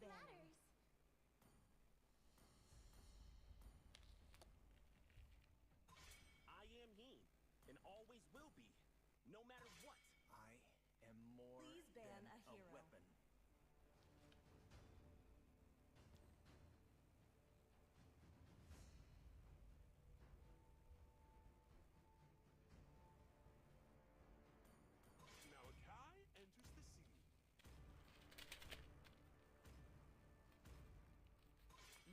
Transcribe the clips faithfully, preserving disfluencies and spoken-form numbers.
Matters. I am he, and always will be, no matter what. I am more Please ban than a a hero. Weapon. Malachi enters the scene.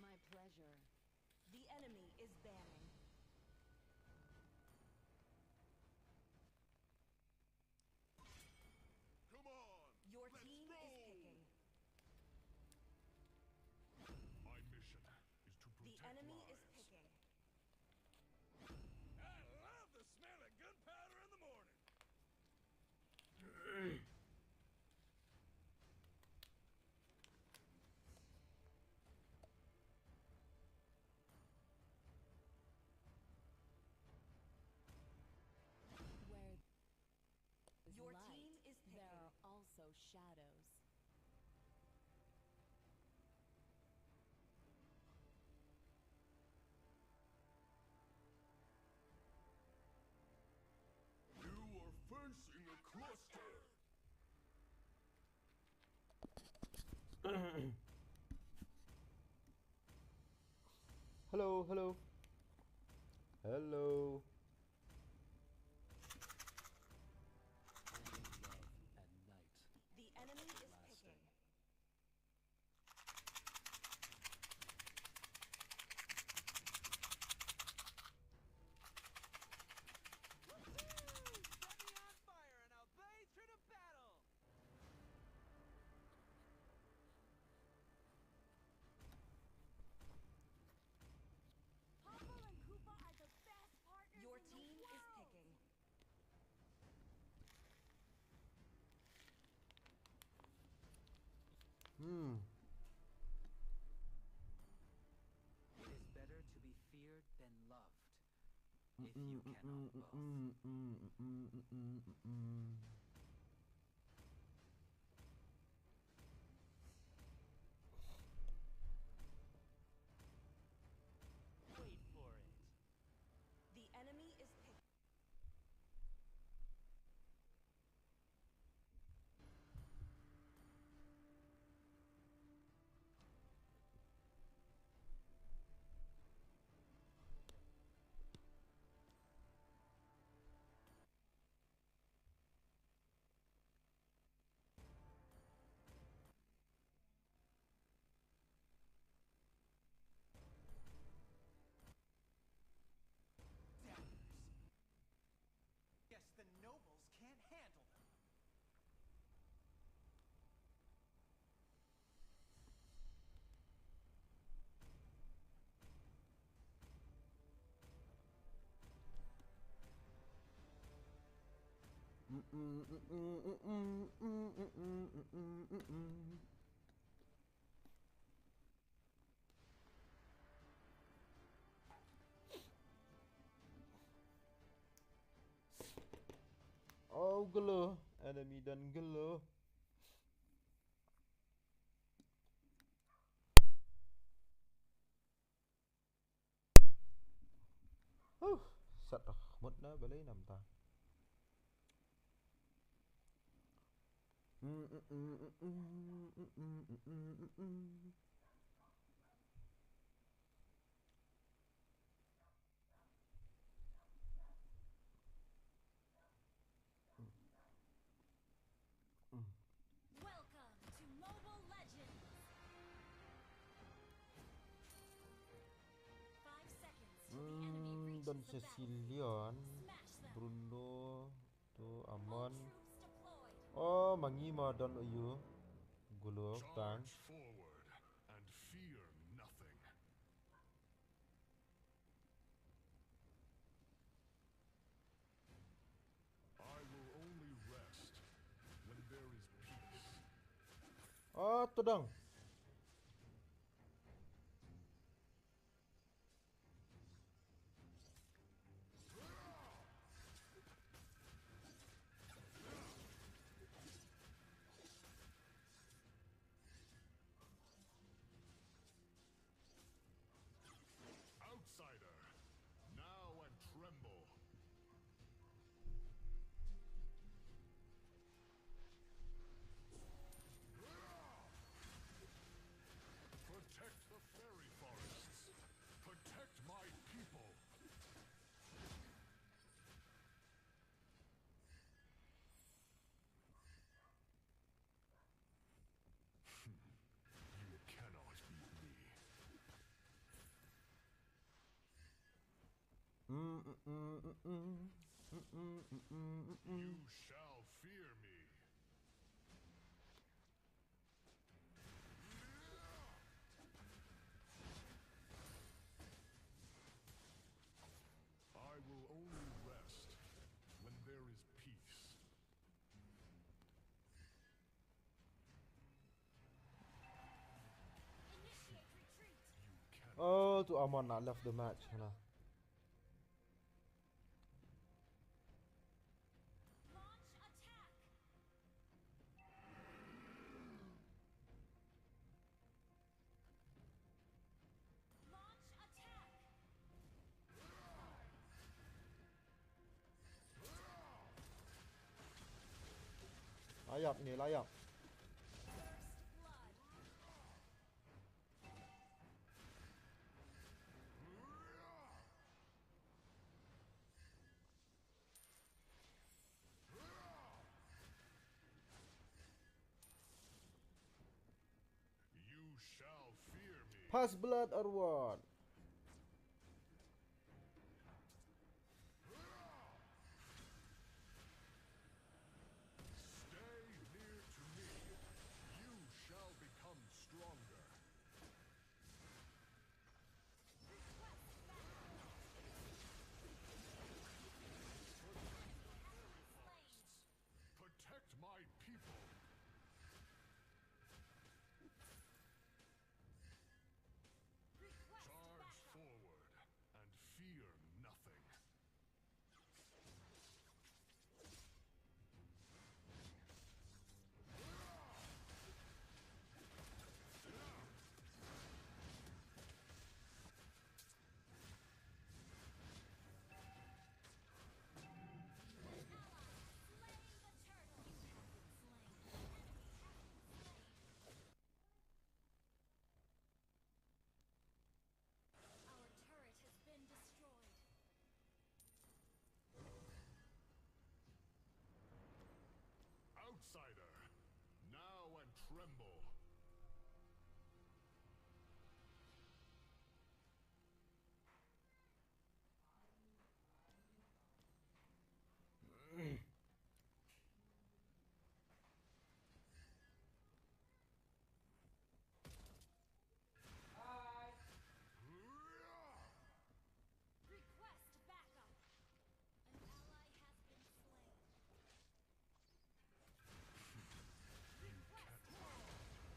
My pleasure. The enemy is banning. Come on. Your team is picking. My mission is to protect lives. The enemy is picking. I love the smell of gunpowder in the morning. Where Your team is picking. There are also shadows. You are fencing a cluster. Hello, hello. Hello. Only love and night. The enemy is picking. Woohoo! Set me on fire and I'll blaze through the battle! Popple and Koopa are the best partners. Your in the team is world. Picking. Hmm. It is better to be feared than loved. If you cannot both. Wait for it. The enemy is picking. Daggers. Guess the nobles can't handle them. Oh, glow. Enemy don glow. Huh, sat dah mut na balei namta. Welcome to Mobile Legends. Five seconds till the enemy reaches the battlefield. Smash them. Bruno, to Amon. All troops deployed. Oh, mangi ma don ayu. Gulok, tang. Charge forward and fear nothing. I will only rest when there is peace. Ah, tadang. You shall fear me. I will only rest when there is peace. Initiate retreat. You cannot. Oh, tu Amon na left the match, hana. Launch attack. Launch attack. Layap ni, layap. First blood. You shall fear me. Pass blood or what? Stay near to me. You shall become stronger. Protect my people. Charge forward and fear nothing. Our turret has been destroyed. Outsider, now and tremble. Request backup. An ally has been slain. Request help.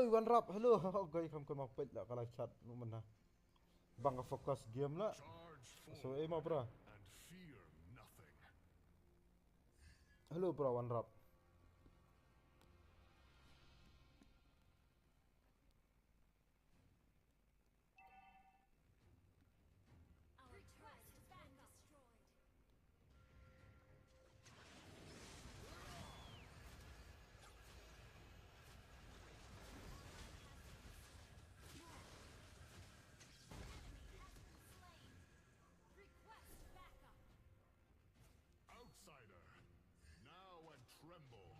One Rap, hello. Oh, guy, kam kam pet la ka live chat lu mana. Bang ka focus game la. Charge forward. So, eh, ma bra. And fear nothing. Hello, bro, One Rap. Our turret has been destroyed. Enemy has been slain. Request backup. Outsider, now and tremble.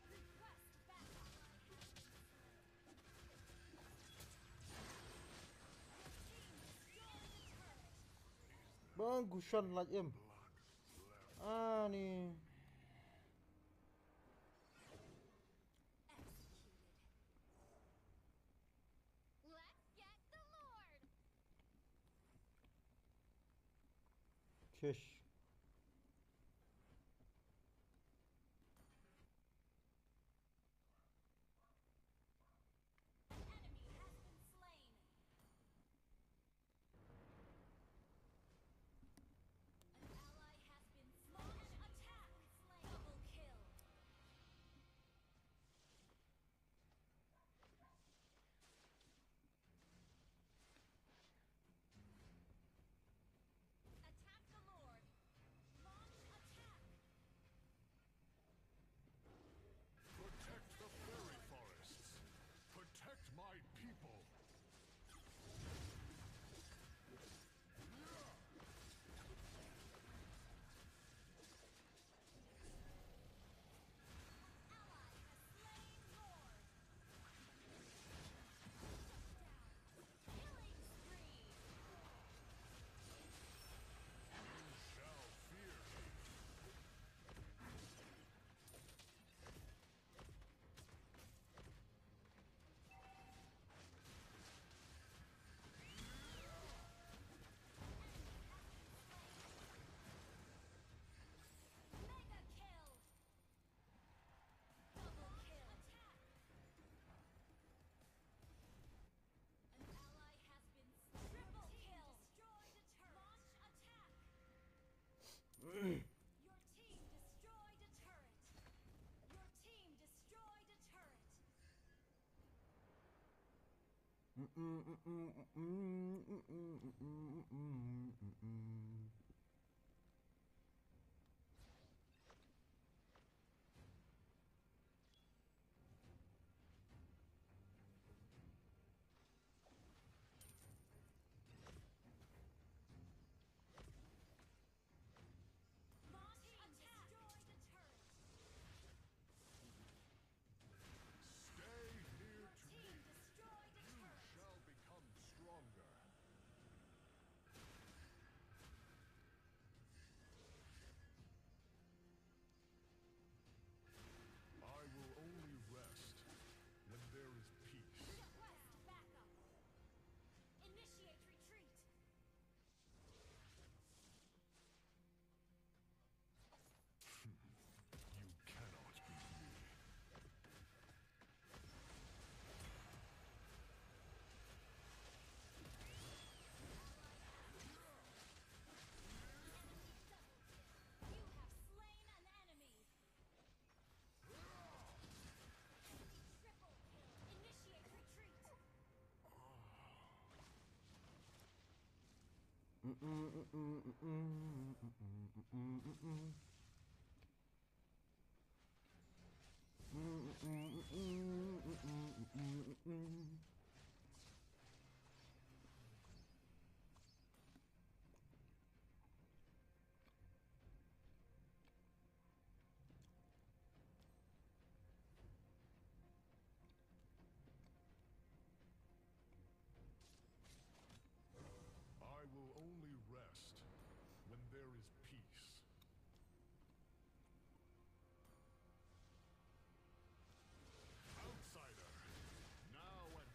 Request backup. Your team destroyed a turret. Bang Gushan laj em. Ani. Executed. Let's get the Lord. Shish. An enemy has been slain. An ally has been slain. Launch attack. Double kill. Attack the Lord. Launch attack. Protect the fairy forests. Protect my people. Ally has slain Lord. Shut down. Killing spree. You shall fear me. Mega kill! Double kill! An ally has been triple kill! Launch attack! Your team destroyed a turret! Your team destroyed a turret! Launch attack! Destroy the turret! Stay here to me. Your team destroyed the turret! You shall become stronger. I will only rest when there is peace. Request backup. Initiate retreat. You cannot beat me. Enemy double kill. You have slain an enemy. Enemy triple kill. Initiate retreat. I will only rest when there is peace. Outsider, now and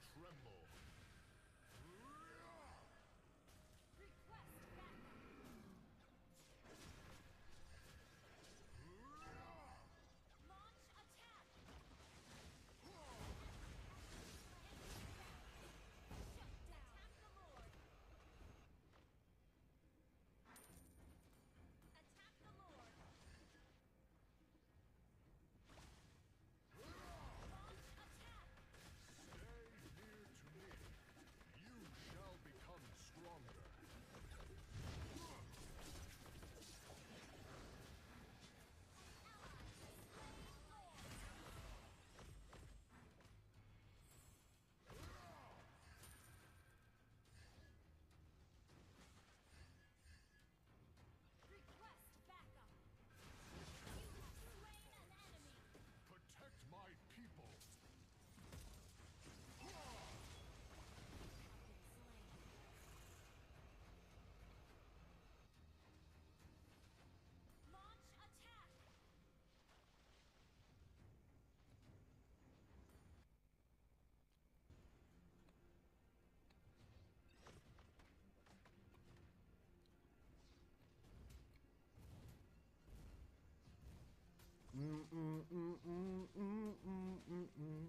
Mm, mm, mm, mm, mm, mm.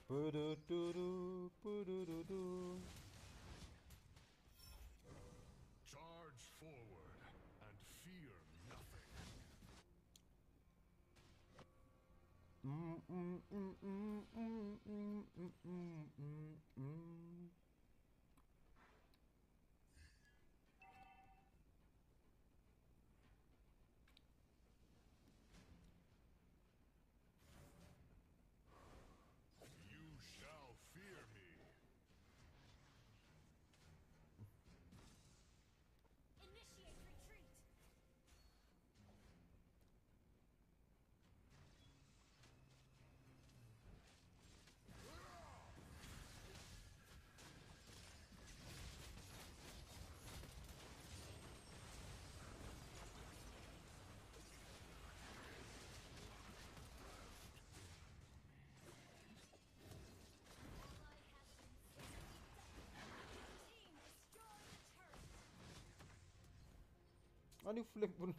Pu-du-du-du, pu-du-du-du. Charge forward and fear nothing. Mm, mm, mm. You shall fear me. Initiate retreat. Ani flank pun.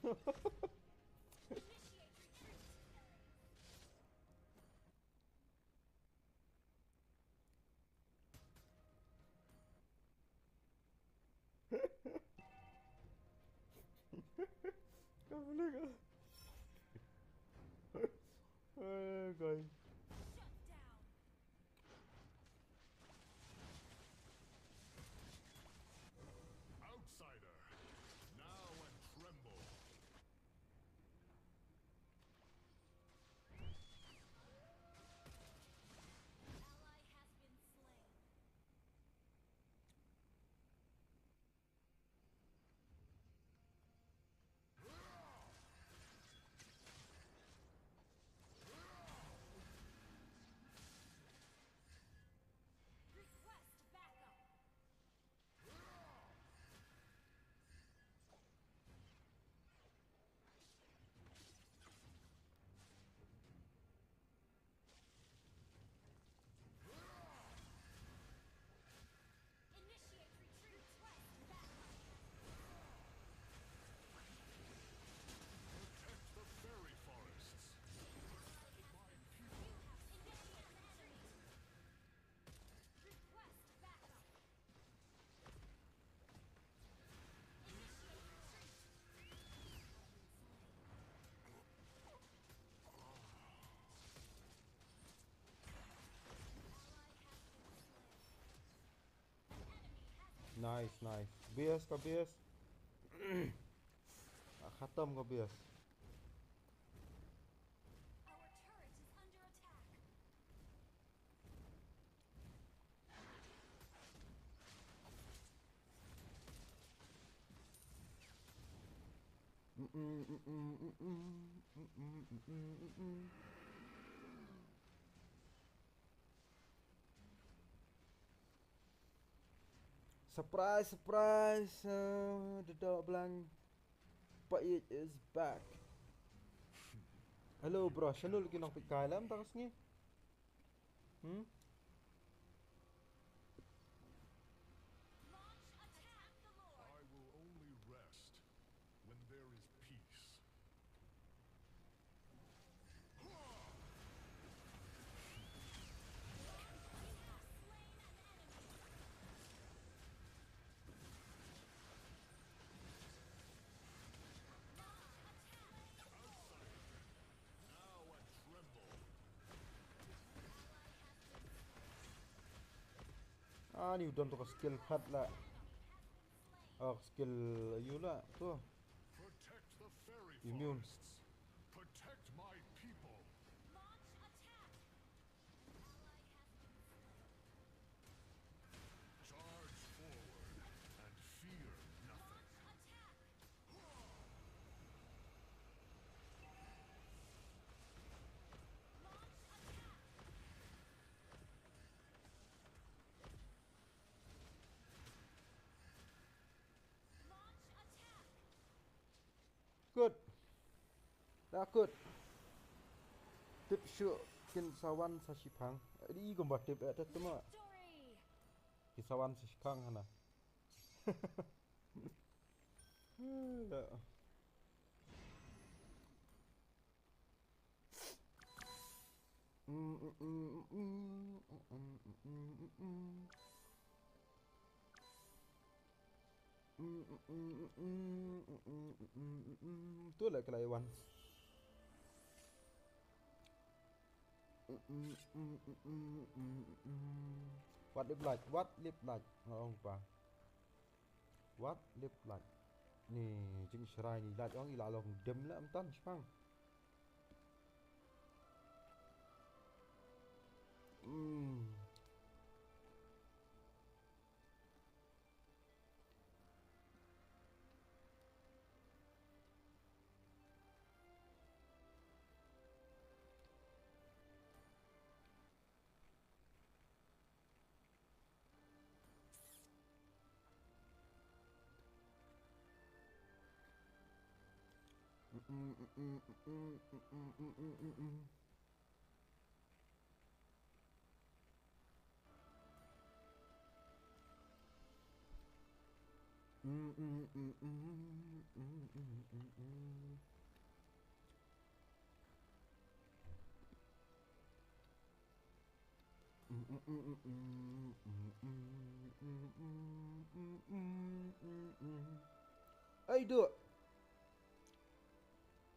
Ka flank. Eh, guys. Outsider, now and tremble. Ally has been slain. Request backup. Initiate retreat. Request backup. Protect the fairy forests. You have initiated retreat. Request backup. Initiate retreat. Nice, nice. B S ka B S. Ah, khatam ka B S. Our turret is under attack. Surprise, surprise, uh, the dog blank. But it is back. Hello, bro. Shanul ki nong pikai lam tak sngi. Hmm? I will only rest when there is peace. Ani u don to ka skill khat la. Oh, skill ayu la to. Protect the fairy Immune. Forests. Protect my people. Launch attack. Charge forward and fear nothing. Launch attack. Launch attack. Launch attack. Kut. Da kut. Tip shuh kin sa wan sa shipang. Di kumba tip eh tat tuma. Victory. Kin sa wan sa shipang hana. Hala. Tu lah kelai wan. Wat lip light, wat lip light. Nga ong pa. Wat lip light. Ni jing serai ni light ong ila long dem lah emtan sepang. Hmm. Ai duk.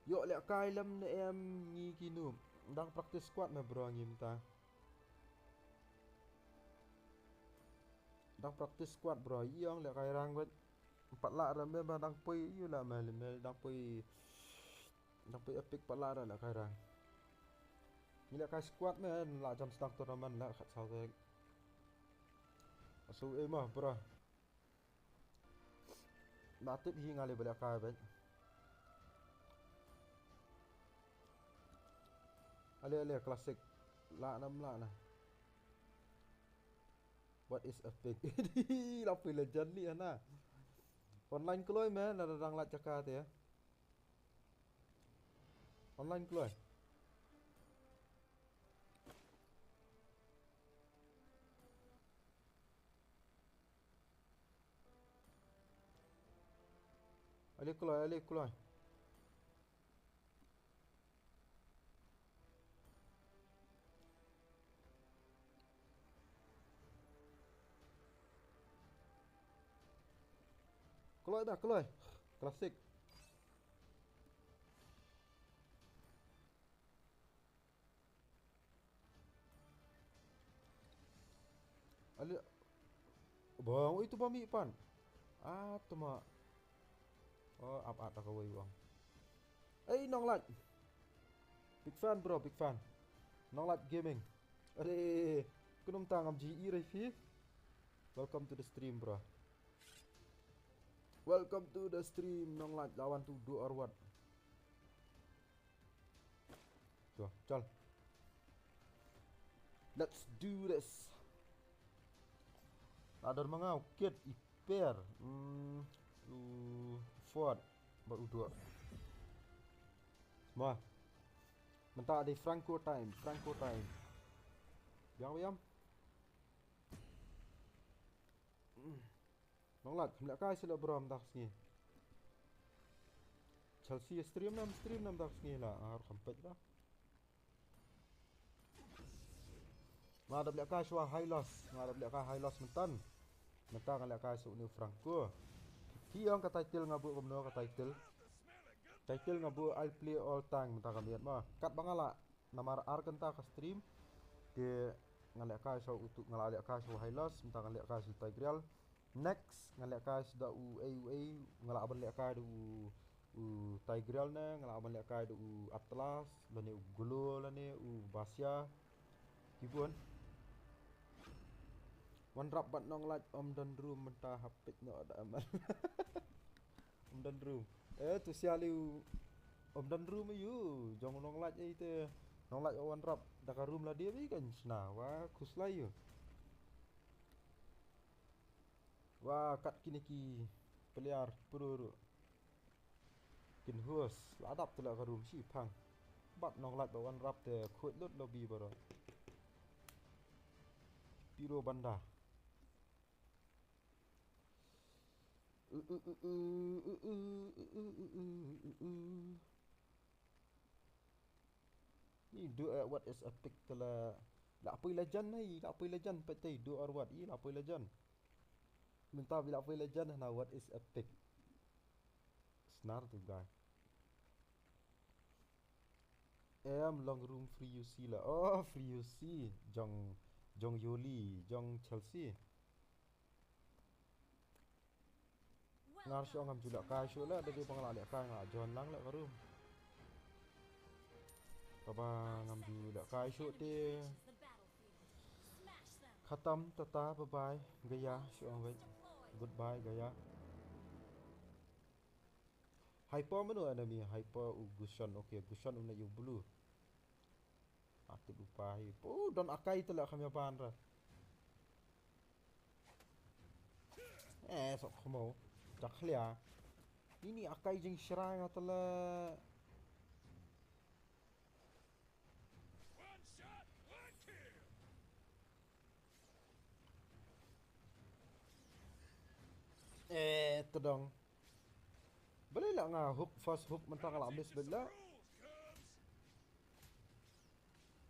Ïoh lehkai lem ne em ngi ki noob. Dang practice squad me bro ngi mynta. Dang practice squad bro, ïong lehkai rank wet. Pat lah ra me ba dang poi ïu lah me, me dang poi, dang poi epic pat lah ra lehkai rank. Ngi lehkai squad me, lah jan sdang tournament lah khat saw tek. Asu eh mah bro. Na tip hi nga leh ba lehkai bad. Ale ale classic. Lah nam lah na. What is epic? Lah phi legend li hana. Online kloi me, na dang lah jaka te. Online kloi. Ale kloi, ale kloi. Kloi dah, kloi. Classic. Ale. Bang, oi tu ba mih pan. Ah, tu ma. Oh, ap ap ka wei bang. Ei, Nonglait. Big fan bro, big fan. Nonglait Gaming. Ale, kunum tang am ji i rai fi. Welcome to the stream bro. Welcome to the stream Nonglait, lawan tu do or what. Chal, chal. Let's do this. Ladder mangau kit iper. Hmm, u Ford bad u dua. Mah. Mynta dei Franco time, Franco time. Biang biang. Hmm. Nonglait, kham lehkai sila bro mynta ka sngi. Chelsea stream nam, stream nam mynta ka sngi la, ar kham peit la. Nga dap lehkai shuwa Hylos, nga dap lehkai Hylos myntan. Mynta nga lehkai shuwa u Franco. Hi ong ka title nga buh kumno ka title. Title nga buh I'll play all tank mynta ka miet ma. Kat ba nga lah. Namar ar kynta ka stream. Te nga lehkai sha utu, nga la lehkai sha Hylos, mynta nga lehkai sha Tigreal. Next nga lehkai sha da u ei u ei, nga la ban lehkai da u, u Tigreal ne, nga la ban lehkai da u Atlas, lane u Glow lane u Basya. Kibun. Wan rap bad Nonglait ym don room mynta hapit no da amal. Ym don room. Eh, tu sia liu. Ym don room ïu. Jong Nonglait ei te. Nonglait wan rap da ka room la dei kan sna. Wa khuslai ïu. Wa kat kine ki player pro ru. Kin host la dap tu la ka room shi phang. Bad Nonglait ba wan rap te khuid lut lobby bro. Piro banda. Ni duh, eh, what is epic te la. La poi legend hi, la poi legend pat te duh or what i la poi legend. Mynta bi la poi legend na what is epic. Snar tu guy. Em long room free U C la. Oh, free U C. Jong, jong Yoli, jong Chelsea. Ngar shuh ngam ju leh kai shuh leh, da dei ba nga la leh kai nga la join lang leh ka room. Kaba ngam ju leh kai shuh te. Khatam, tata, bye bye, gaya, shuh ngam wait. Goodbye, gaya. Hyper mano enemy, Hyper u Gusion, okay, Gusion u na u blue. Atip u pa hi. Pu don akai te la kham ya ban ra. Eh, sok khmo. Jak khlia. Ini akai jing shrai nga te la. Eh, tedong. Balei la nga hook, first hook mentang la miss bela.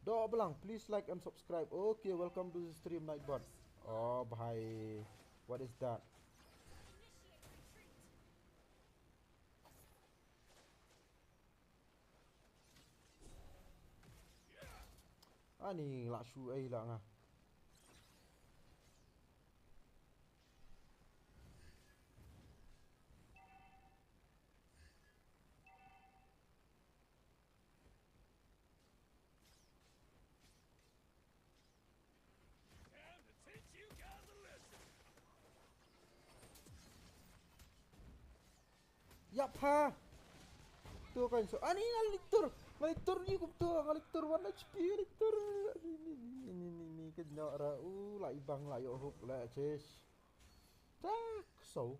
Doh Belang, please like and subscribe. Okay, welcome to the stream, Nightbot. Oh, bhai. What is that? Ani la shu ai la nga. Yap ha. Tu kan so. Ani nga lector. Nga lector ni kum tu. Nga lector one H P lector. Ni ni ni ni ni ni ke no ra u la ibang la yo hook la chase. Tak so.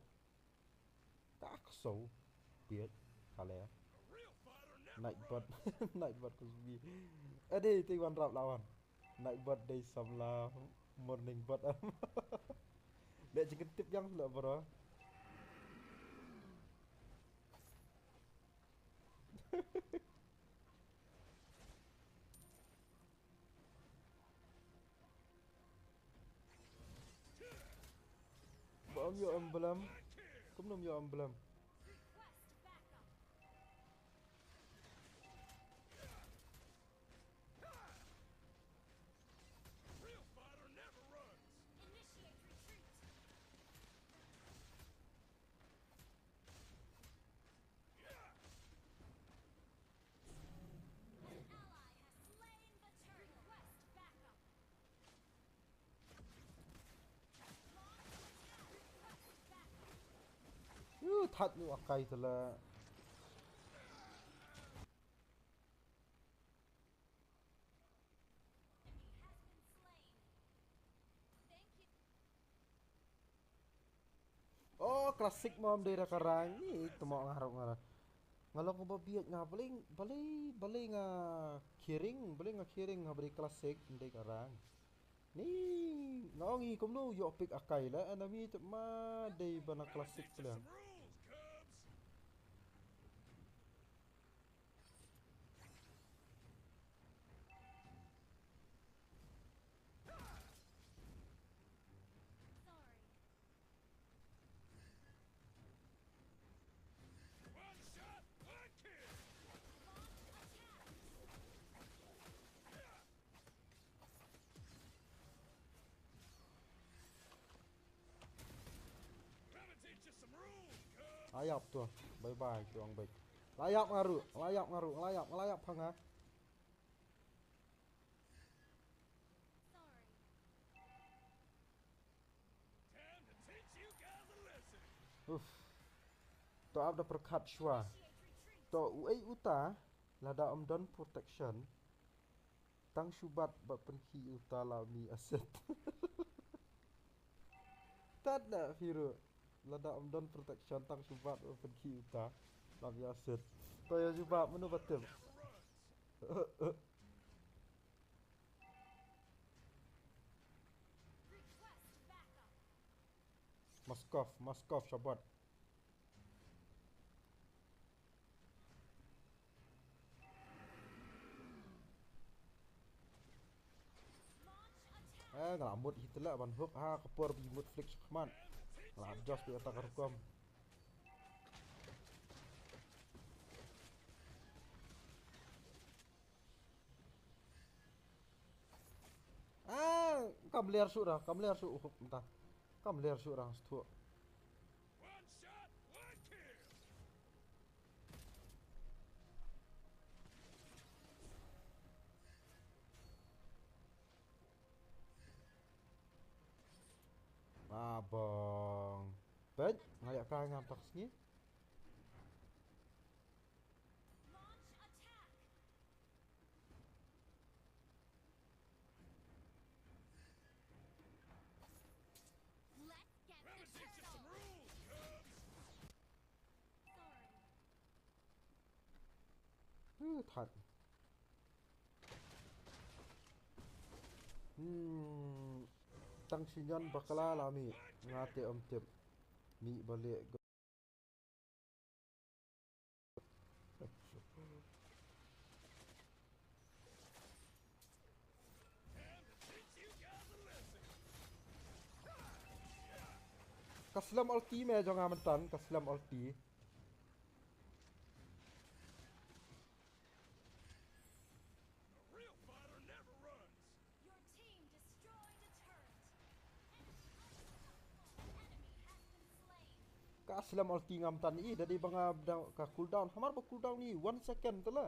Tak so. Biat. Kale. Nightbot. Nightbot kusbi. Ade ti wan rap lawan. Nightbot dei samla morning bot am. Leh jingkentip yang sula bro. Ba om yo emblem. Kumno om yo emblem. Real fighter never runs. Initiate retreat. An ally has slain the turtle. Request backup. Launch attack. Request backup. Yu that nu akai tala. Oh, classic mom dei ra ka rang ni temo nga rok nga. Nga long ba biat nga balei balei balei nga kiring balei nga kiring nga balei classic dei ka rang. Ni nga ong i kumno yo pick akai la enemy te ma dei ba na classic plang. Layap tu. Bye bye tu ang baik. Layap ngaru, layap ngaru, layap, layap hanga. Uf. To ap da perkhat shwa. To uei uta lada om don protection. Tang shubat ba pynki uta la mi aset. Tad na firu. Lada om don protection tang shubat ba pynki uta la mi aset. To ya shubat menu batim. Maskov, maskov shubat. Nga la mut hi tela ban hook ha ka por ba i mut flick shakhmat. Nga la adjust ïa kata ka rukom. Ah, kam ler shuh ra, kam ler shuh hook mynta. Kam ler shuh ra sthuh. Ah, bang. Peit, nga ïa kai ngam tak sngi. Hmm, that. Hmm. Tang sinion bakla la mih. Nga te ym tip. Mih balik. Ka slem ulti me jong nga mynta, ka slem ulti. Ka slem ulti ngam tan i, da dei ba nga da ka cooldown. Hamar ba cooldown i one second tela.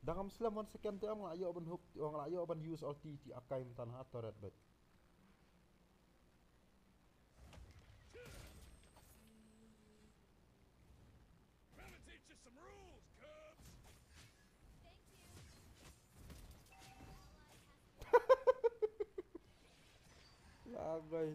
Da ngam slem one second te nga la ïoh ban hook, nga la ïoh ban use ulti te a kai mynta ha turret bad. Labai.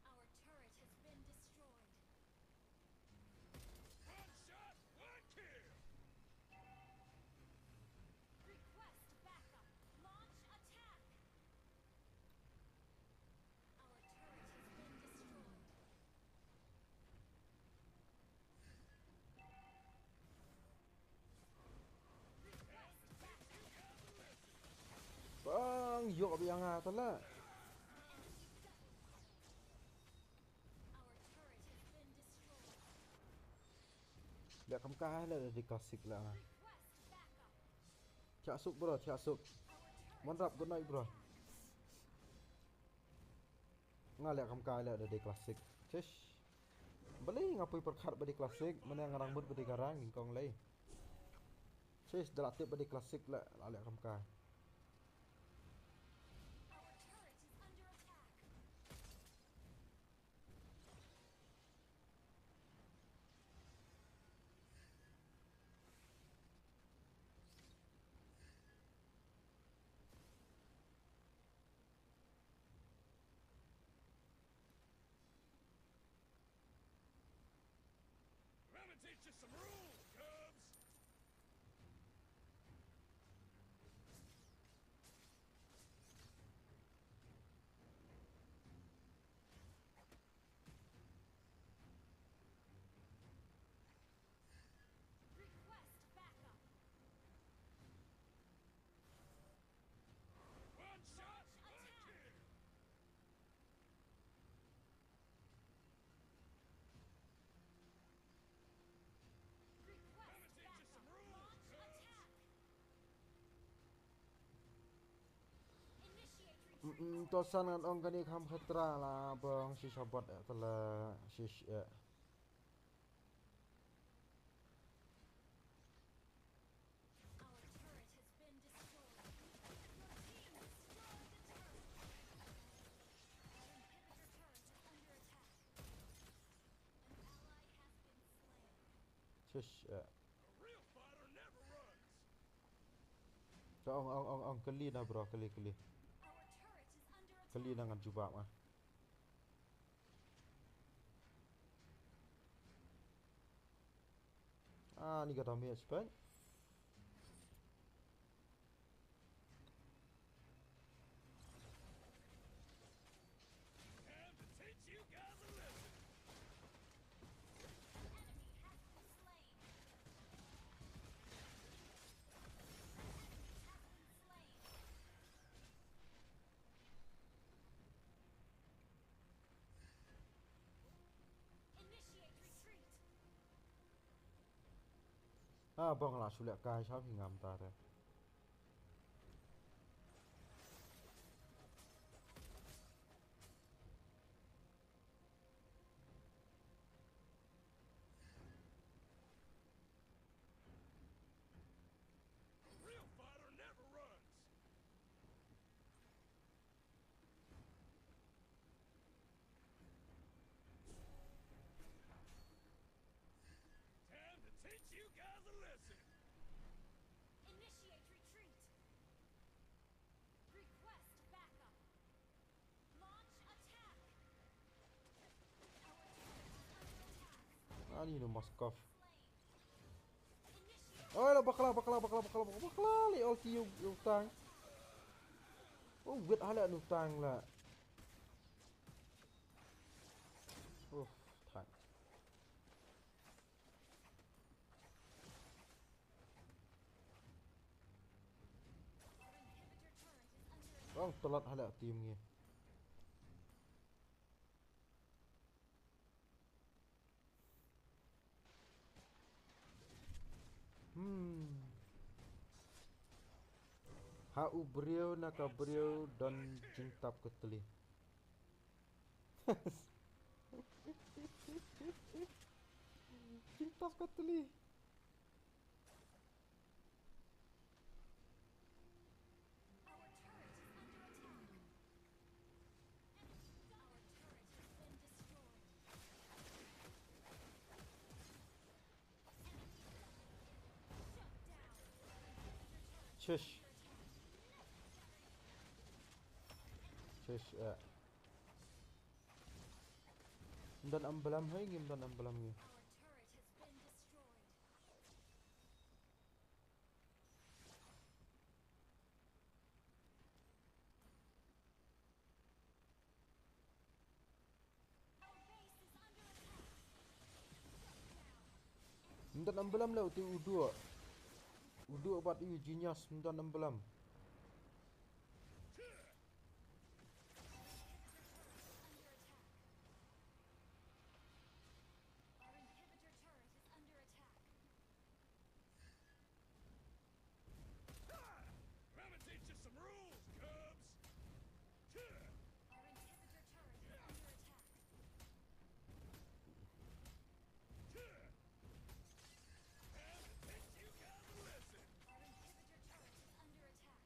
Our turret has been destroyed. One shot, one kill. Request backup. Launch attack. Our turret has been destroyed. Bang, ïoh biang ah tala. Leh kam kai leh da dei classic la. Thiah suk bro, thiah suk. Mon rap, good night bro. Nga leh kam kai leh da dei classic. Chish. Balei nga poi pyrkhat ba dei classic, mane nga dang mut ba dei garang, nyngkong lei. Chish, da la tip ba dei classic la, la leh kam kai. Let me teach you some rules, Cubs. Request backup. One shot, one kill. Request backup. Launch attack. Initiate retreat. Mm, mm, to san ngan ong kane kham khatra la bong shi shabot eh, tala shi shi eh. Our turret has been destroyed. Your team destroyed the turret. Our inhibitor turret is under attack. An ally has been slain. Shish, eh. A real fighter never runs. Ka ong, ong, ong, ong, kali na bro, kali, kali. Our turret is under attack. Kali na ngan jubab ah. Ah, ni ka damage pun. Ah, bang la shu leh kai sha phi ngam ta te. A real fighter never runs. Time to teach you guys a lesson. Initiate retreat. Request backup. Launch attack. Our turret is under attack. Ani no Moskov. Oi la bakla, bakla, bakla, bakla, bakla, bakla, li ulti ïa u, ïa u tank. Oh, wit hala nu tank la. Oh, tank. Wang telat hala team ngi. Hmm. Ha u briew na ka briew don jingtap ka tli. Jingtap ka tli. Our turret is under attack. Our turret has been destroyed. Enemy double kill. Shut down. Shush. Shush, eh. Ngim don emblem, hei, ngim don emblem ngi. Our turret has been destroyed. Ngim don emblem leh uti u Duh. U Duh bad u Genius ngim don emblem. Our inhibitor turret is under attack. Let me teach you some rules, cubs. Our inhibitor turret is under attack. Let me teach you guys a lesson. Our inhibitor turret is under attack.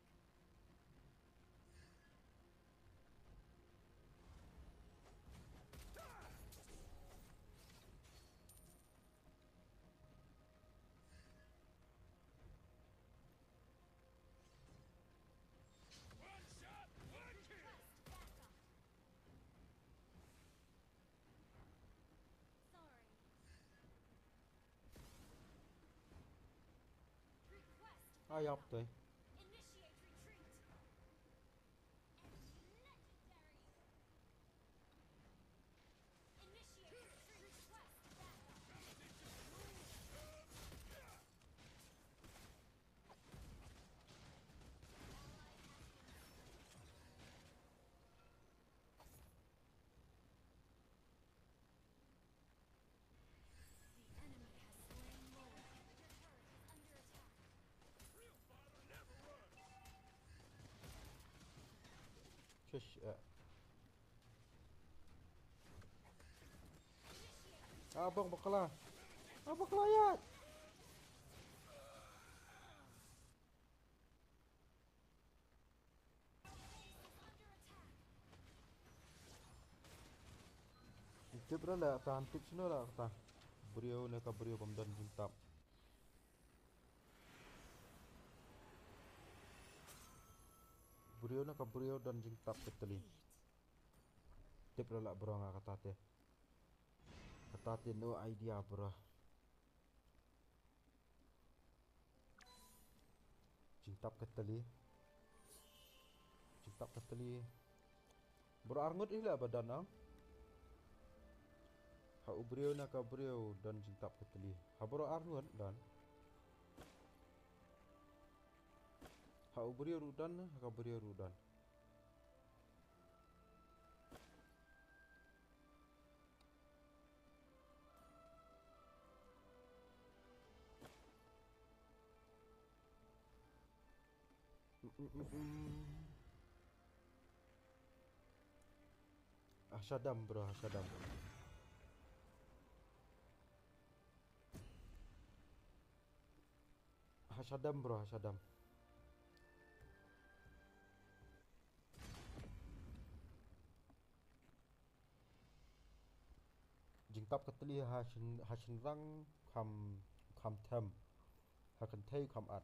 One shot, one kill. Sorry. Request. Ah, ïap te. Initiate retreat. Legendary. Initiate retreat. Request backup. Ally has been slain. The enemy has slain Lord. Inhibitor turret is under attack. Shush, eh. Ah, bang bakla. Ah, bakla ïa. Tip ra la, tan tip shuh la kata. Briew ne ka briew bym don jingtap. Briew ne ka briew don jingtap ka tli. Tip ra la bro nga kata te. Kata te no idea bro. Jingtap ka tli. Jingtap ka tli. Bro arngut ila ba don ang. Ha u briew na ka briew don jingtap ka tli. Ha bro arngut don. Ha u briew ruh don, ha ka briew ruh don. Mm, mm, mm. Ah, shadam, bro, shadam. Ha shadam, bro, ha shadam. Jingtap ka tli ha shin, ha shynrang kham, kham them. Ha kynthei kham at.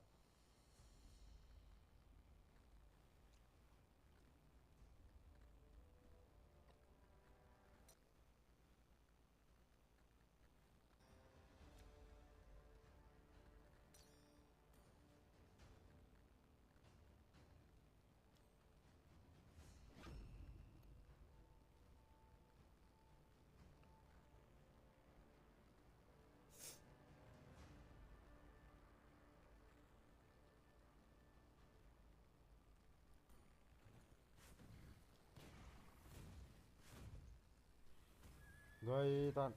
Gai tan.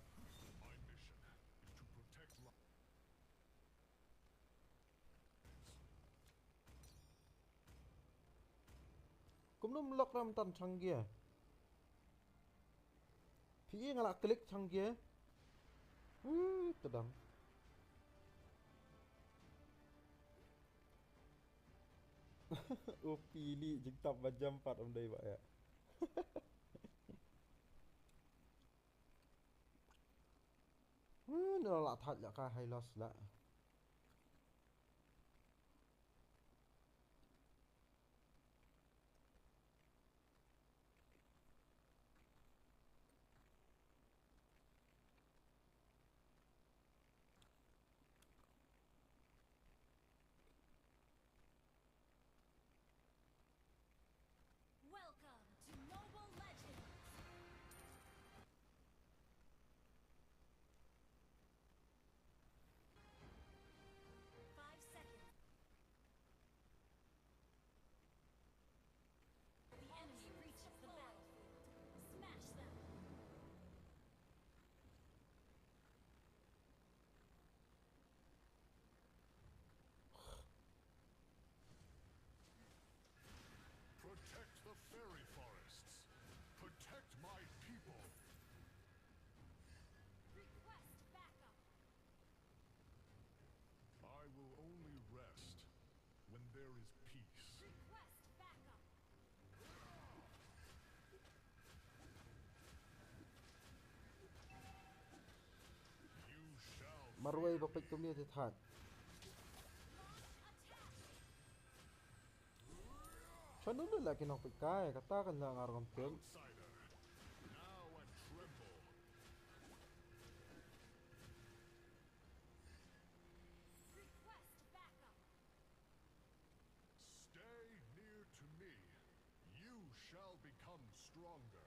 Kumno mlok ram tan chang gia. Phi i nga la klik chang gia. Ui, tadang. U pili jingtap ba jam pat um dei ba ya. Ui, no la thaj la ka hai los la. Welcome to Mobile Legends! Five seconds. The enemy reaches the battlefield. Smash them. Protect the fairy forests. Protect my people. Request backup. I will only rest when there is peace. Request backup. You shall marwei ba peit kumne te thaj. Chanu le la ki nong peit kai kata kan la ngar ngam tem. Outsider, now and tremble. Request backup. Stay near to me. You shall become stronger.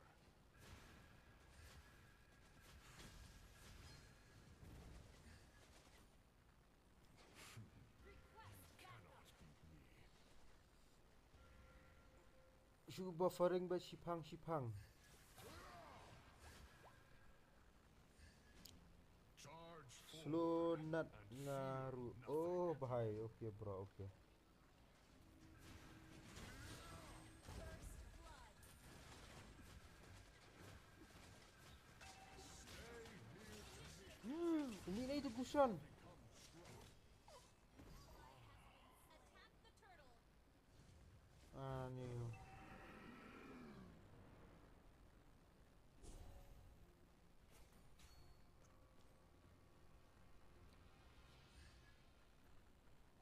Request backup. Cannot beat me. Shu buffering ba shiphang shiphang. Charge forward. Slow nut and fear ngaru. Nothing. Oh, bhai. Okay, bro. Okay. Hmm, ini na itu Gusion. Ah, ni.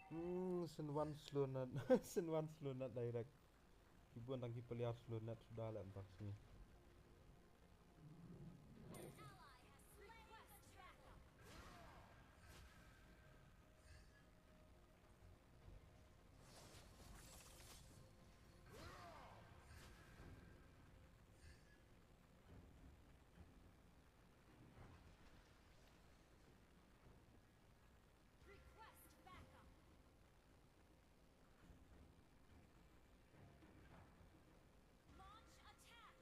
Hmm, Senwan slow nut. Senwan slow nut direct. Ki bun tang ki player slow nut suda la entah sini. Request backup. Launch attack.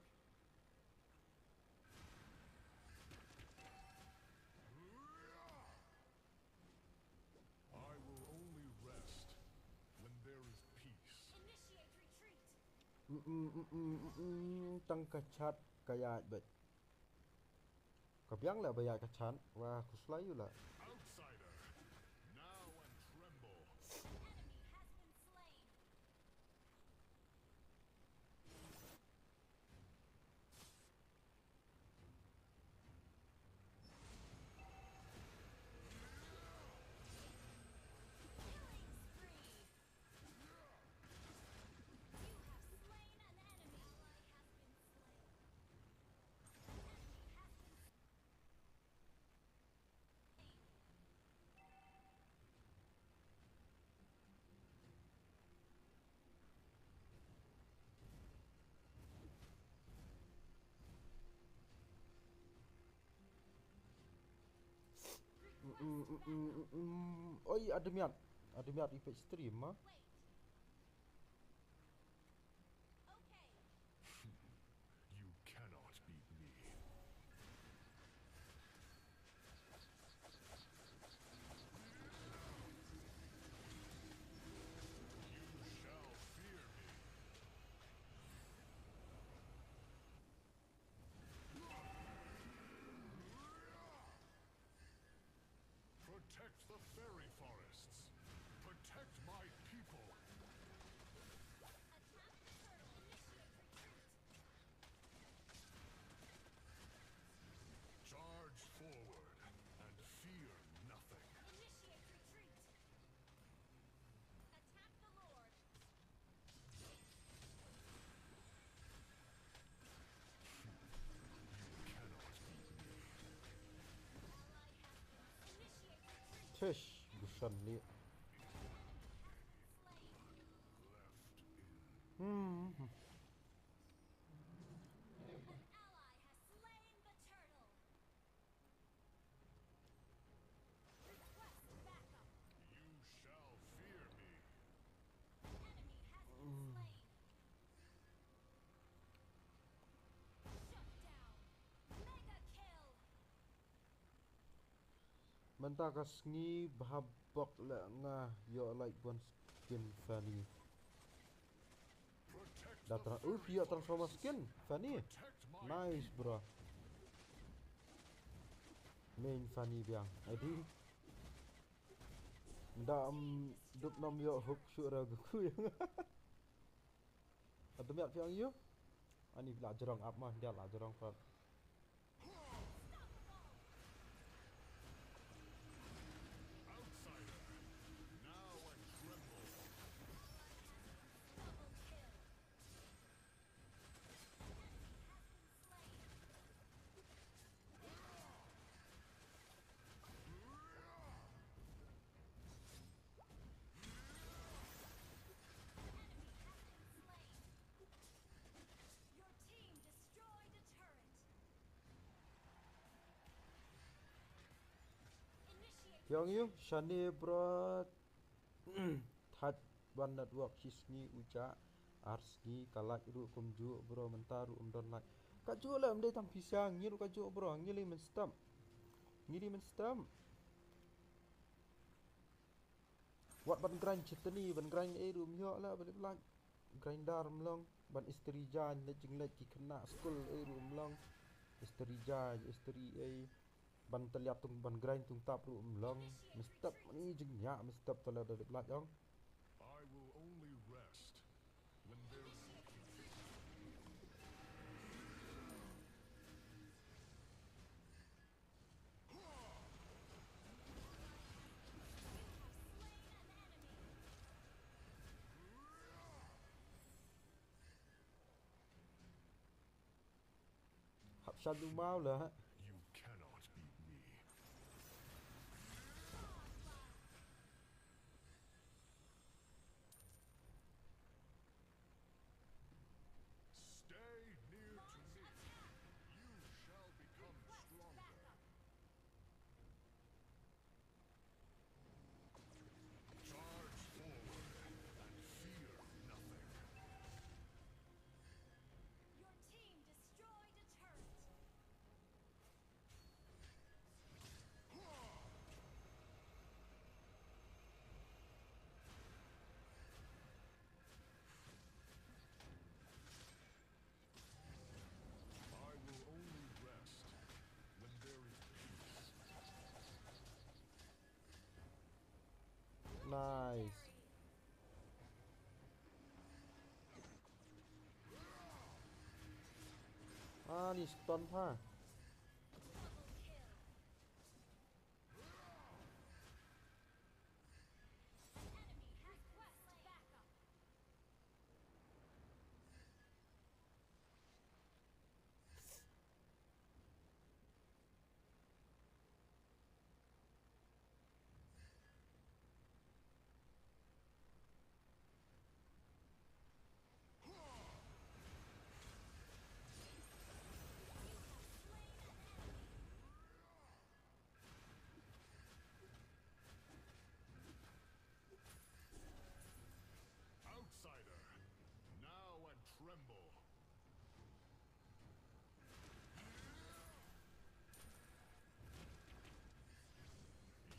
Mm, mm, mm, mm, mm, tang ka chat ka ïaid bad. Ka biang la ba ïaid ka chat. Wah, khuslai ïa la. Outsider, now and tremble. Mm, mm, mm, mm, mm, mm. Oi, ada miat. Ada miat i page stream, ah. You cannot beat me. You shall fear me. Protect the fairy forests. Protect my people. Charge forward and fear nothing. Initiate retreat. Attack the Lord. Tish, Gushan ni. Hmm. An ally has slain the turtle. Request backup. You shall fear me. Enemy has been slain. Shut down. Mega kill. Mynta ka sngi bha bok leh nga ïoh like one skin Fanny. Da tra-, uh, ïoh transformer skin Fanny. Nice, bro. Main Fanny biang. Adi. Nda, um, dup nam ïoh hook shuh ra ga ku ïa nga. Adu miat phi ong ïoh. Ani la jrong ap ma, dia la jrong pat. Outsider, now and tremble. Your team destroyed a turret. Initiate. Phi ong ïoh, shane bro. Thait ban network shi sngi u ja. Ar sngi ka like ruh kumjuh bro, mynta ruh ym don like. Kajuh leh ym dei tang pisa, ngi ruh kajuh bro, ngi lei mynstep. Ngi lei mynstep. Wat ban grind chitni, ban grind ei ruh ym ïoh leh, ba dep like. Grinder ym long, ban istri jaiñ, leit jingleit ki khynnah skul ei ruh ym long. Istri jaiñ, istri ei. Ban tylliat tung, ban grind tungtap ruh ym long. Mynstep mani jingïa, mynstep tala da dep lait ong. I will only rest when there is Hap shan u mau la. You cannot beat me. Stay near to me. You shall become stronger. Charge forward and fear nothing. Your team destroyed a turret. Nice. Ah, ni stun ha. Outsider, now and tremble.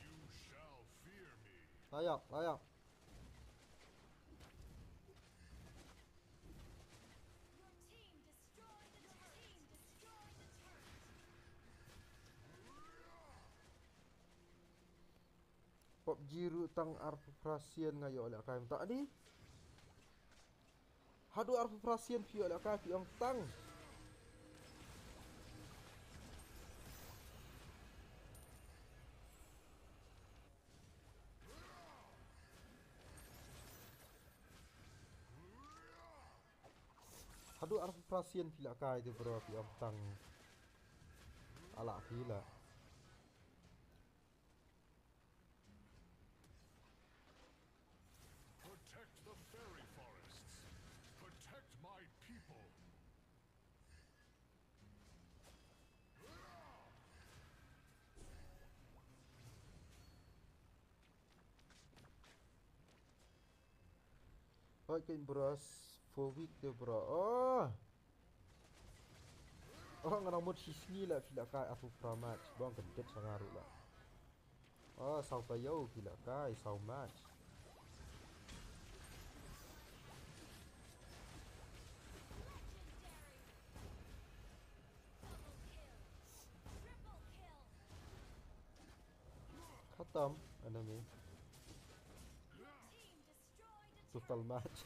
You shall fear me. Layak, layak. Your team destroyed the turret. Your team destroyed the turret. PUBG ruh tang arphew phra sien nga ïoh lehkai mynta ni. Haduh arphew phra sien phi ïoh lehkai phi ong tang. Haduh arphew phra sien phi lehkai te bro phi ong tang. Ala phi la. Protect the fairy forests. Protect my people. Oi, kein bro, four week te bro. Oh. Oh, nga nang mut shi sngi la phi lehkai arphew phra match. Bong ka det sa nga ruh la. Oh, saw taïew phi lehkai, saw match. Khatam enemy. Total match.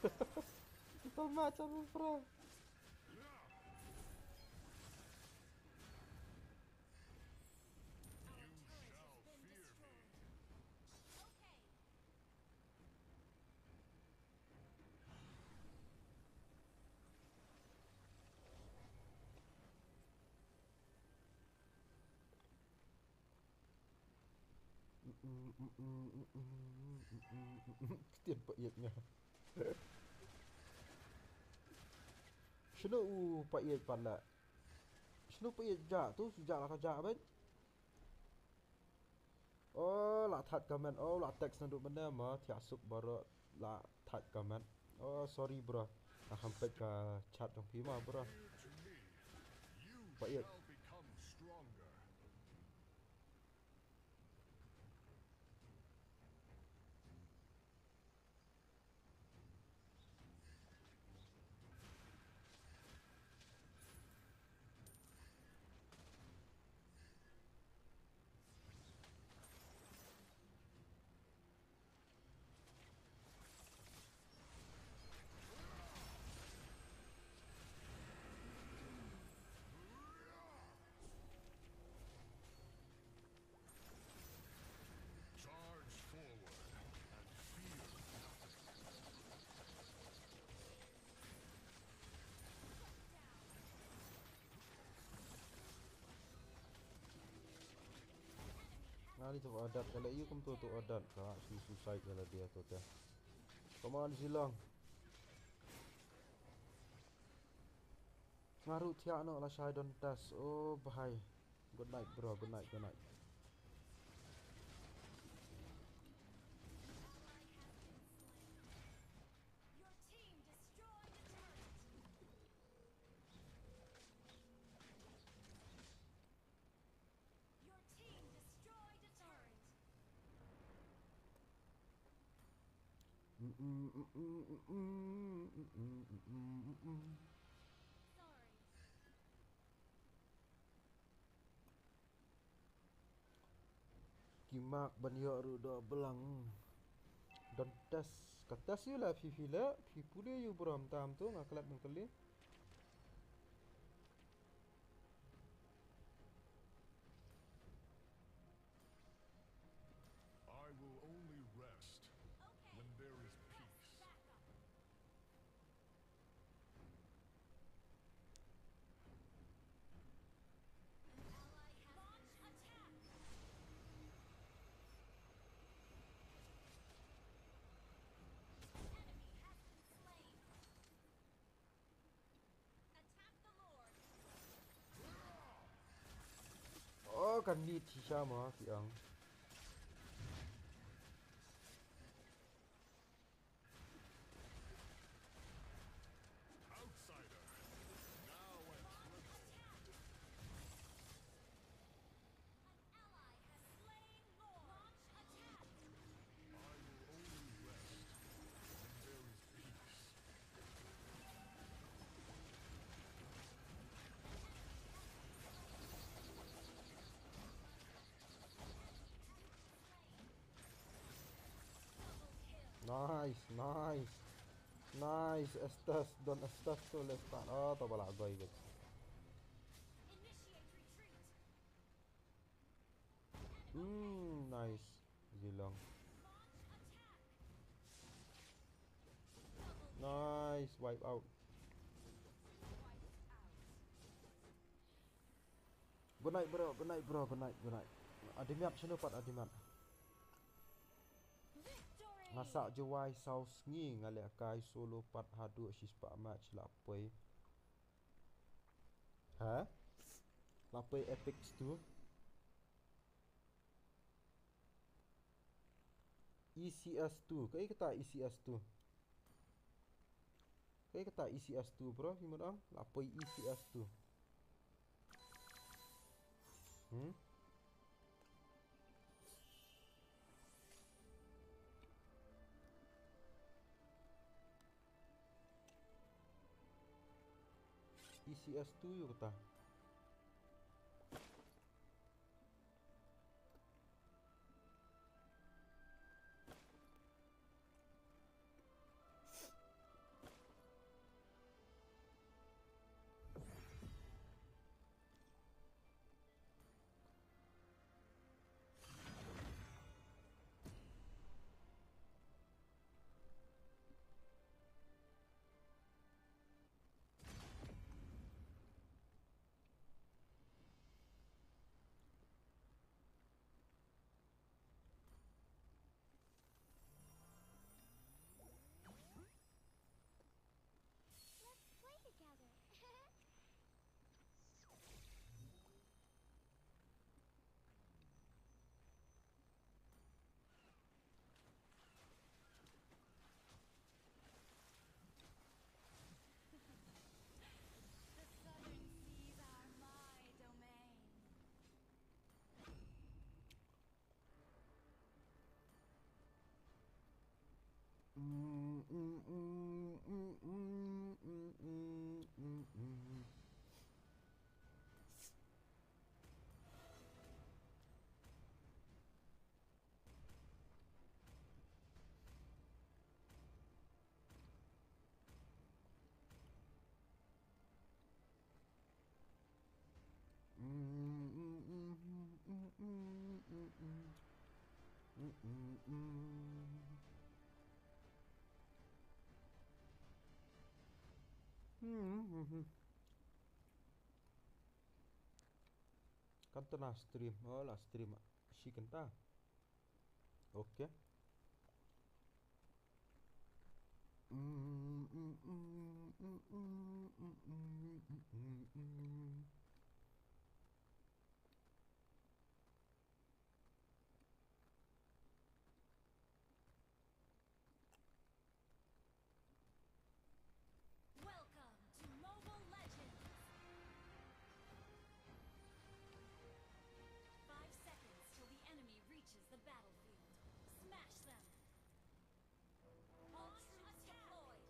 Total match arphew phra. Ktien paieit nga. Shano u paieit pat la? Shano paieit ja tu, shu ja la ka ja bad. Oh, la thait comment. Oh, la text naduh mynne ma thiah suk baroh la thait comment. Oh, sorry bro. Nga kham peit ka chat jong phi ma bro. Paieit. Charge forward and fear nothing. Nga ni tu adat ka la ïu kumtu tu adat ka su suicide ka la dia tu te. Come on Zilong. Nga ruh thiah noh lashai don tas. Oh bhai. Good night bro, good night, good night. Your team destroyed a turret. Your team destroyed a turret. Sorry. Ki mak ban ïoh ruh doh blang. Don test, ka test ïa la phi phi la, phi pule ïa u brom tam tu nga klet nang kali. I will only rest when there is peace. Oh, kan ni tisha ma ki ang. Outsider. Now I tremble. An ally has slain Lord. Launch attack. I will only rest when there is peace. Nice, nice. Nice, Estus, don Estus tu left part. Oh, to bala goi bet. Hmm, nice. Zilong. Nice, wipe out. Good night, bro. Good night, bro. Good night. Good night. Adimiat sino pat Adimiat. Nga sah jawai saw sngi nga leh kai solo pat haduh shispah match la poi. Ha? La poi Apex tu. E C S two. Kaei kata E C S two? Kaei kata E C S two, bro? Hi mut ang la poi E C S two. Hmm? E C S two ïa kata. Let's play together. The southern seas are my domain. Kan tena stream, oh la stream. Shi kynta. Okay. Welcome to Mobile Legends! Five seconds till the enemy reaches the battlefield. Smash them! All troops deployed!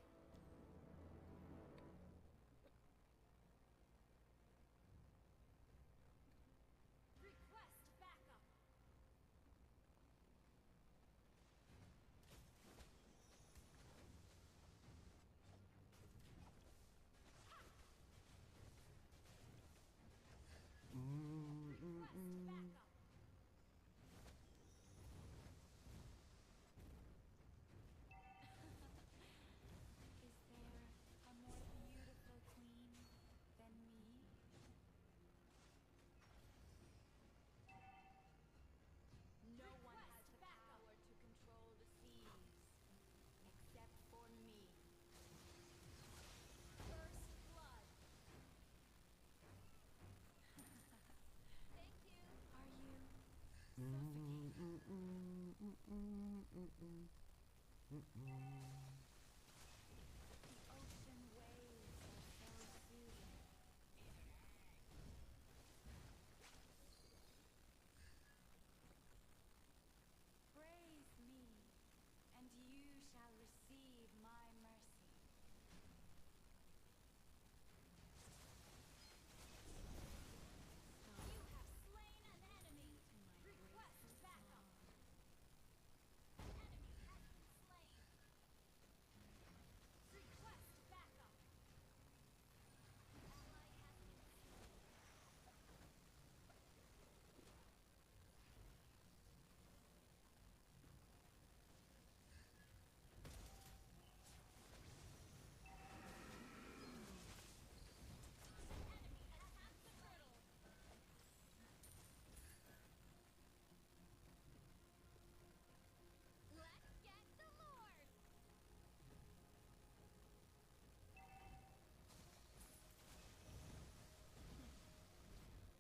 The ocean waves are so soothing. Praise me, and you shall receive my mercy. You have slain an enemy. Request backup. An enemy has been slain. Request backup. An ally has been slain. An enemy has been slain. Let's get the Lord.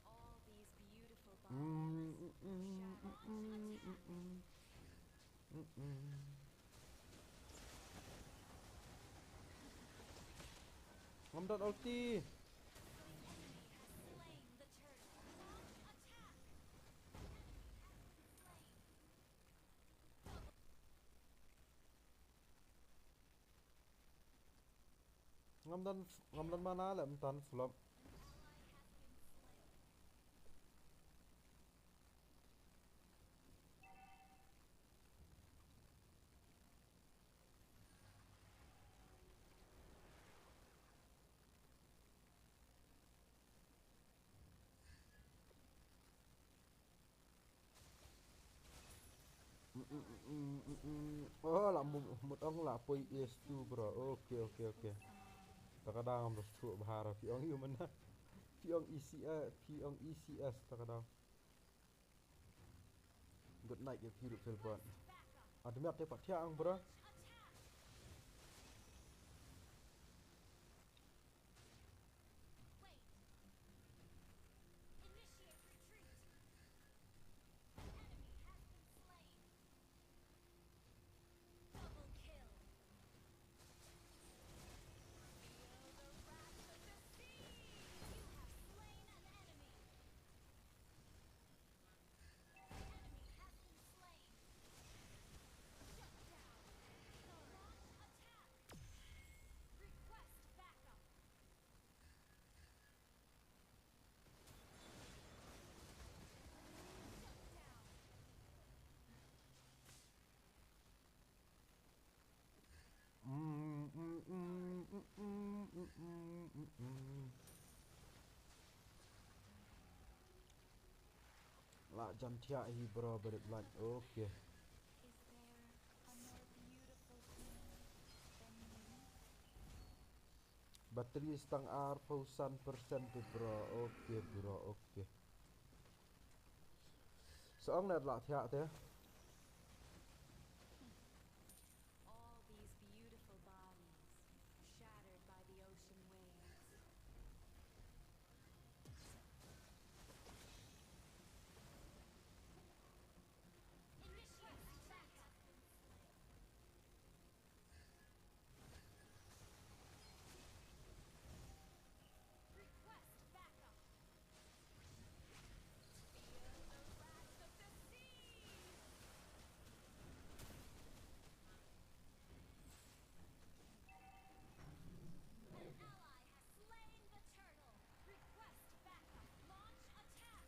All these beautiful bodies shadow. Ngam don ulti. Ngam don, ngam don mana leh, mynta flop. Mm, mm, mm, mm, mm, mm. Oh, la mut, mut ong la poi S two, bro. Okay, okay, okay. Ta ka daw ngam da shu bha ra, phi ong ïa u mana. Phi ong E C S, phi ong E C S, ta ka daw. Good night, ïa phi ruh Philbert. Admiat te pat thiah ang, bro. Wait. Initiate retreat. An enemy has been slain. Double kill. Feel the wrath of the sea. You have slain an enemy. An enemy has been slain. Shut down. Launch attack. Request backup. Shut down. Mm, mm, mm. La jan thiah hi, bro, ba dep lait. Okay. Is there a more beautiful queen than me? Battery tang arphew san percent te, bro. Okay, bro, okay. Sa ong na la thiah te. All these beautiful bodies shattered by the ocean waves. Initiate attack. Request backup. Feel the wrath of the sea. An ally has slain the turtle. Request backup. Launch attack.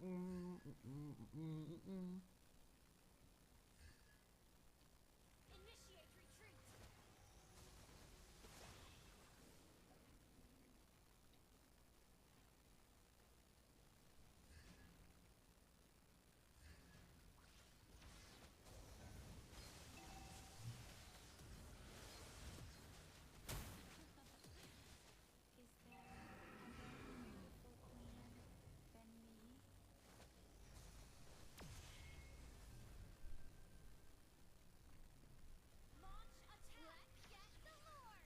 Mm, mm, mm, mm, mm, mm. Initiate retreat. Is there a more beautiful queen than me? Launch attack! Get the Lord!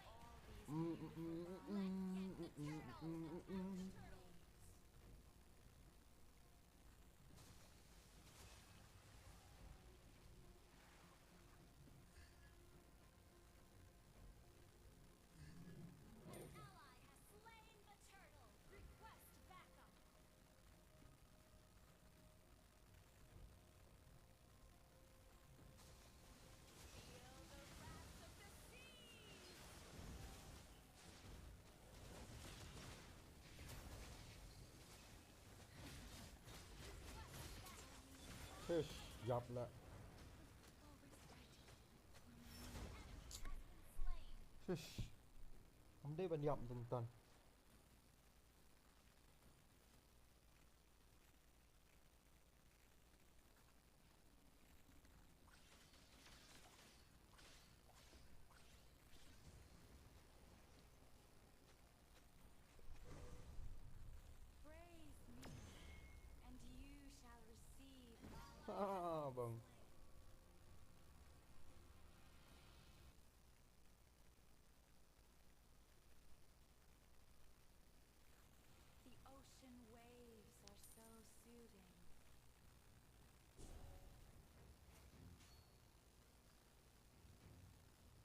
All these beautiful lines. Let's get the turtles. An ally has slain the turtle. Request backup. Feel the wrath of the seas. Shish, ïap la. Shish. Kam dei ban ïap tang tang. Praise me, and you shall receive my Ah, bang. The ocean waves are so soothing.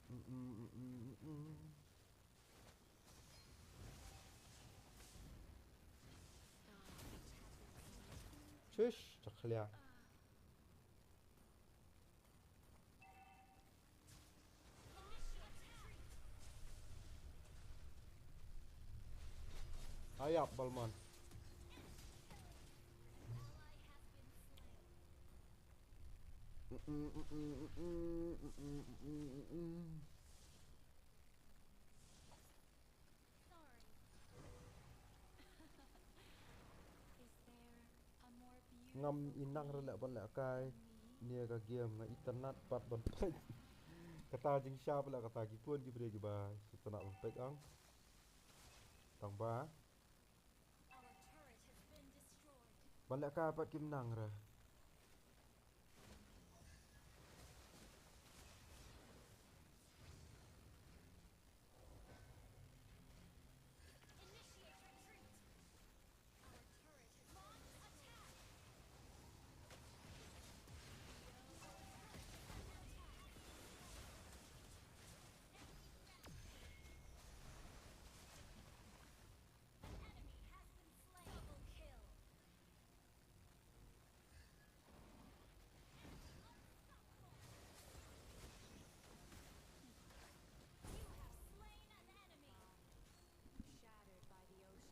Mm, mm, mm, mm, mm, mm. Shish, takhlia. Ayap, Balmon. Ngam i nang re leh ban lehkai ïa ka game, nga itynnad pat ban peit. Kata jingshisha pat leh kata ki khun ki briew kiba sngewtynnad ban peit ong. Tang ba ban lehkai pat kim nang re.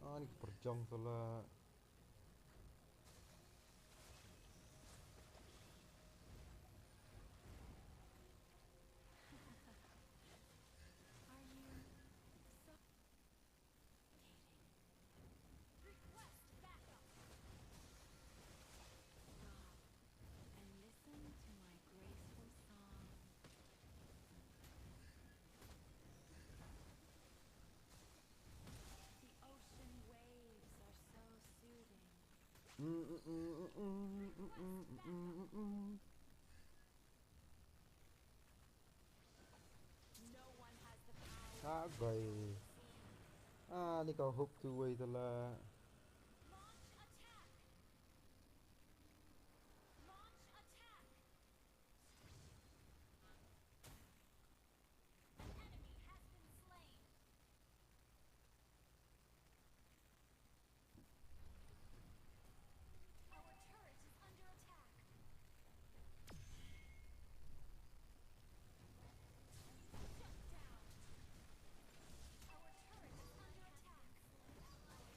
Ah, ni ka pyrjong tu la. Request backup. Stop and listen to my graceful song. The ocean waves are so soothing. Ka gai. Ah, ni ka hook tu wei tu la. Our turret is under attack. Shut down. Our turret is under attack.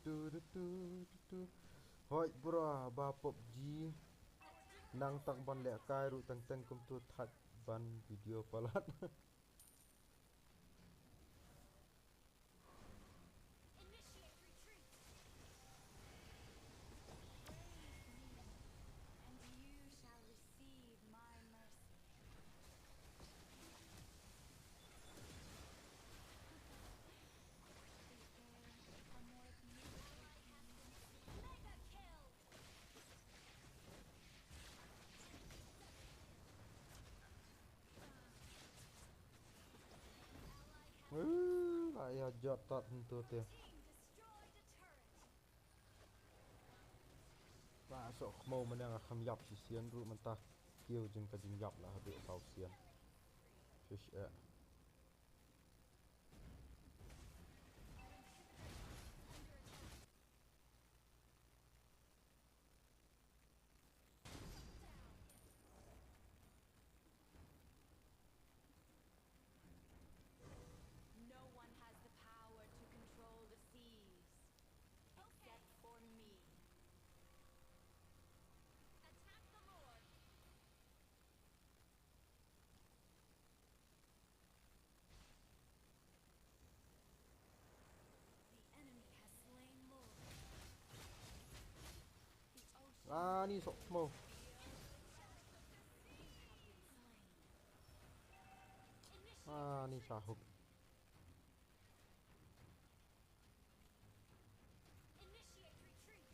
Tu, tu, tu, tu, tu. Hoi bro, ba PUBG. Nang tang ban lehkai ruh teng teng kumtu thait ban video palat. Initiate retreat. Praise me, and you shall receive my mercy. Prepare a more beautiful. Mega kill. Woo, la ïa jot tat hyntu te. Ba soh khmo mynne nga kham ïap shisien ruh mynta. Kiew jing ka jingïap la habit saw sien. Fish eh. No one has the power to control the seas except for me. Attack the Lord. The enemy has slain Lord. The ocean. Ah, ni sok mo. Ah, ni sahuk. Initiate retreat.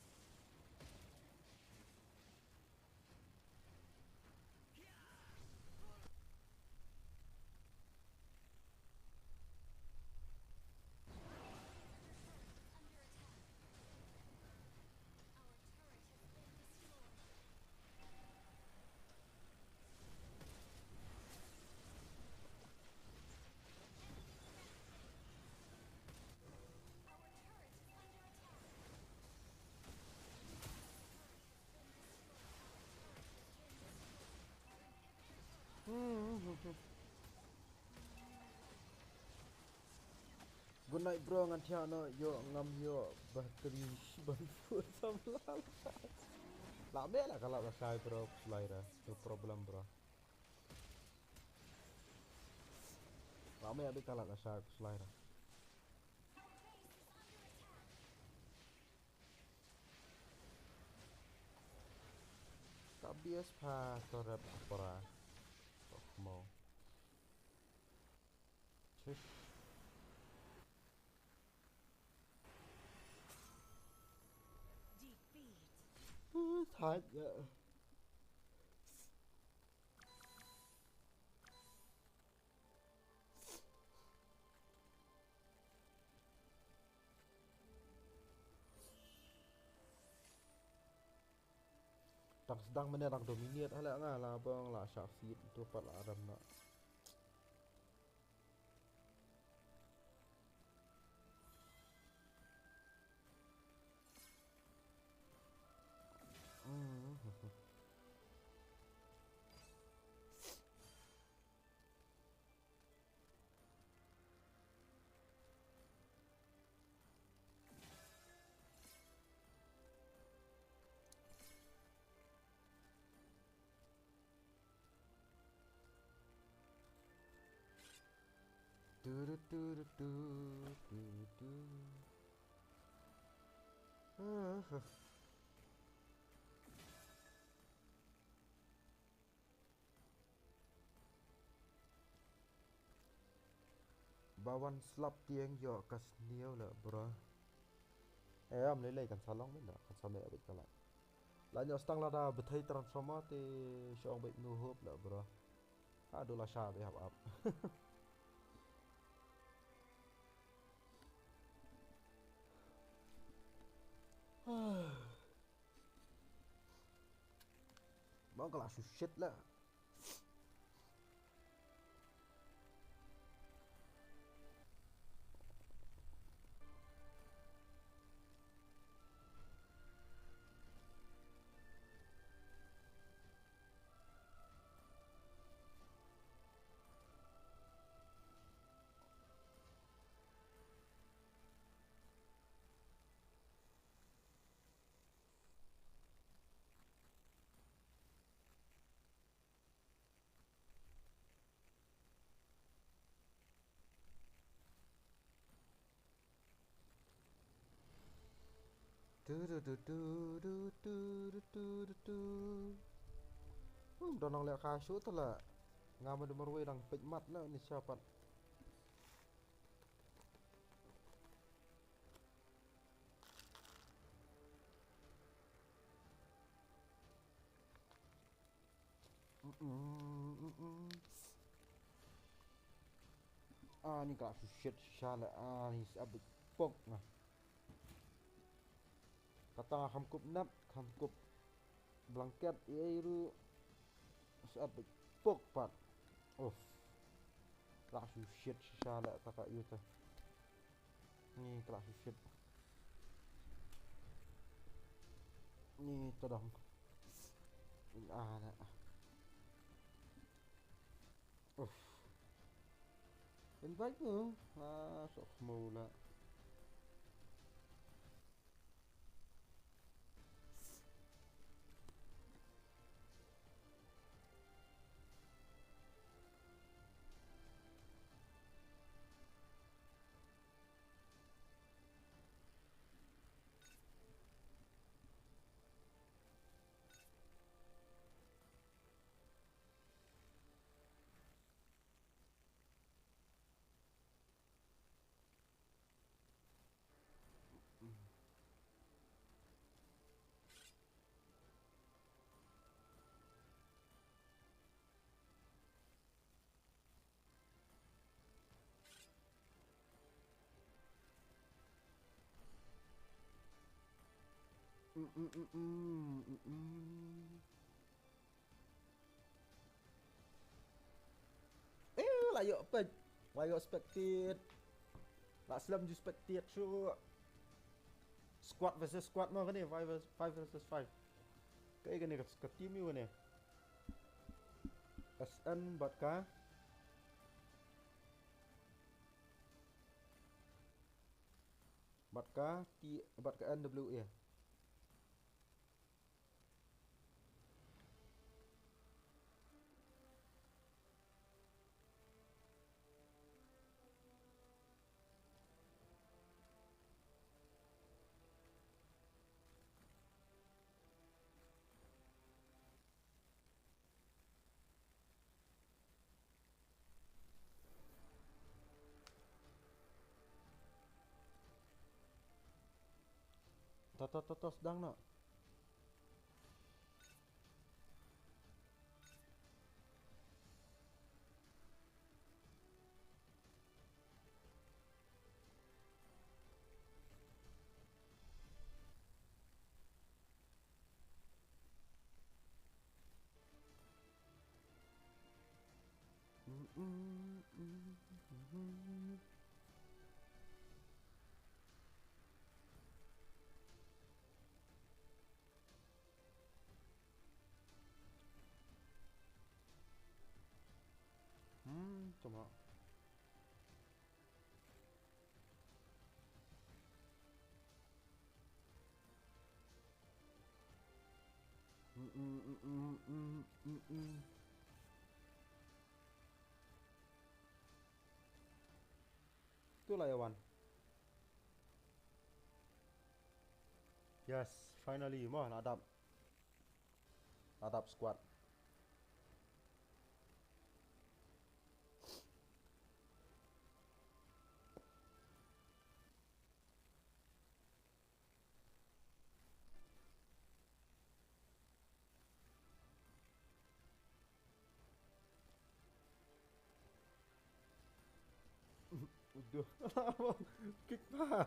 Good night bro, ngan thiah noh, ïoh ngam ïoh battery ban phone samla. La me la ka la la shai bro, slai ra. No problem bro. La me abi ka la la shai, slai ra. Ka bias pa torep apara. Tok mo. Chish. Defeat. Uh, tight, yeah. Tang sdang mene tang dominate hala nga la bang la sha feed tu pat la ram na. Hmm. Turu, turu, tu, tu, tu. Ah, ah. Ba wan slap tieng ïoh ka sniew la bro. Eh, am lei lei kan sa long mynta, kan sa meh beit ka la. La ïoh stang lada bthei transformer te shong beit nu hop la bro. Haduh la sha beit hap hap. Ba ka la shu shit la. Du, du, du, du, du, du, du, du, du, du. Hmm, don nang leh ka shu tu la. Nga ma du marwei dang peit mat la ni siapat. Mm-mm, mm-mm. Ah, ni ka shu shit shala. Ah, ni sa abit pok na. Kata kham kup nap, kham kup blanket, ei ru. Sa abit pok pat. Uff. Ka shu shit shala ta ka yu ta. Ni ka shu shit. Ni ta dong. Ah, na. Uff. Invite mo. Ah, sok mo la. Mm, mm, mm, mm, mm, mm. Eh, la ïoh peit. La ïoh spectate. La slem ju spectate shuh. Squad versus squad mo kane, five versus, five versus five. Kaei kane ka, ka team ïa u kane. S N bad ka. Bad ka T, bad ka N W A. To, to, to, to, sdang noh. Hmm, tama. Mm, mm, mm, mm, mm, mm, mm. Tu la ïa wan. Yes, finally, mo, la dap. La dap squad. Udah. Kick pa.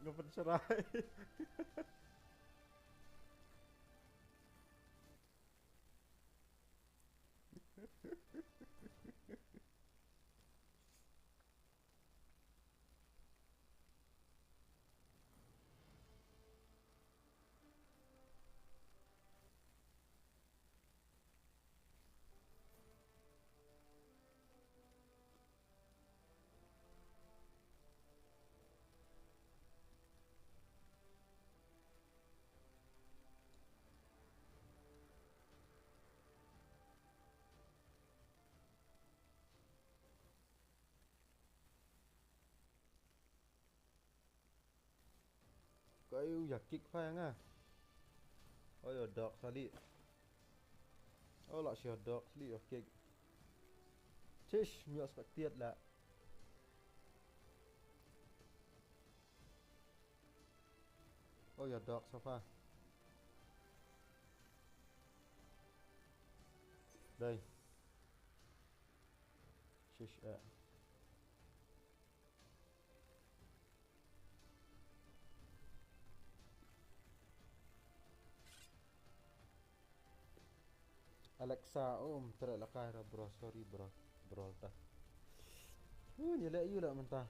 Nga pynshrai. Ayu, ïa kick pha ïa nga. Oh, ïa dok sali. Oh, la shu dok sali, ïa kick. Tish, mi ïa spectate la. Oh, ïa dok sa pha. Dai. Tish, eh. Alexa, um, tere la kai ra, bro, sorry, bro, bro, ta. Uh, ni le yu la mynta.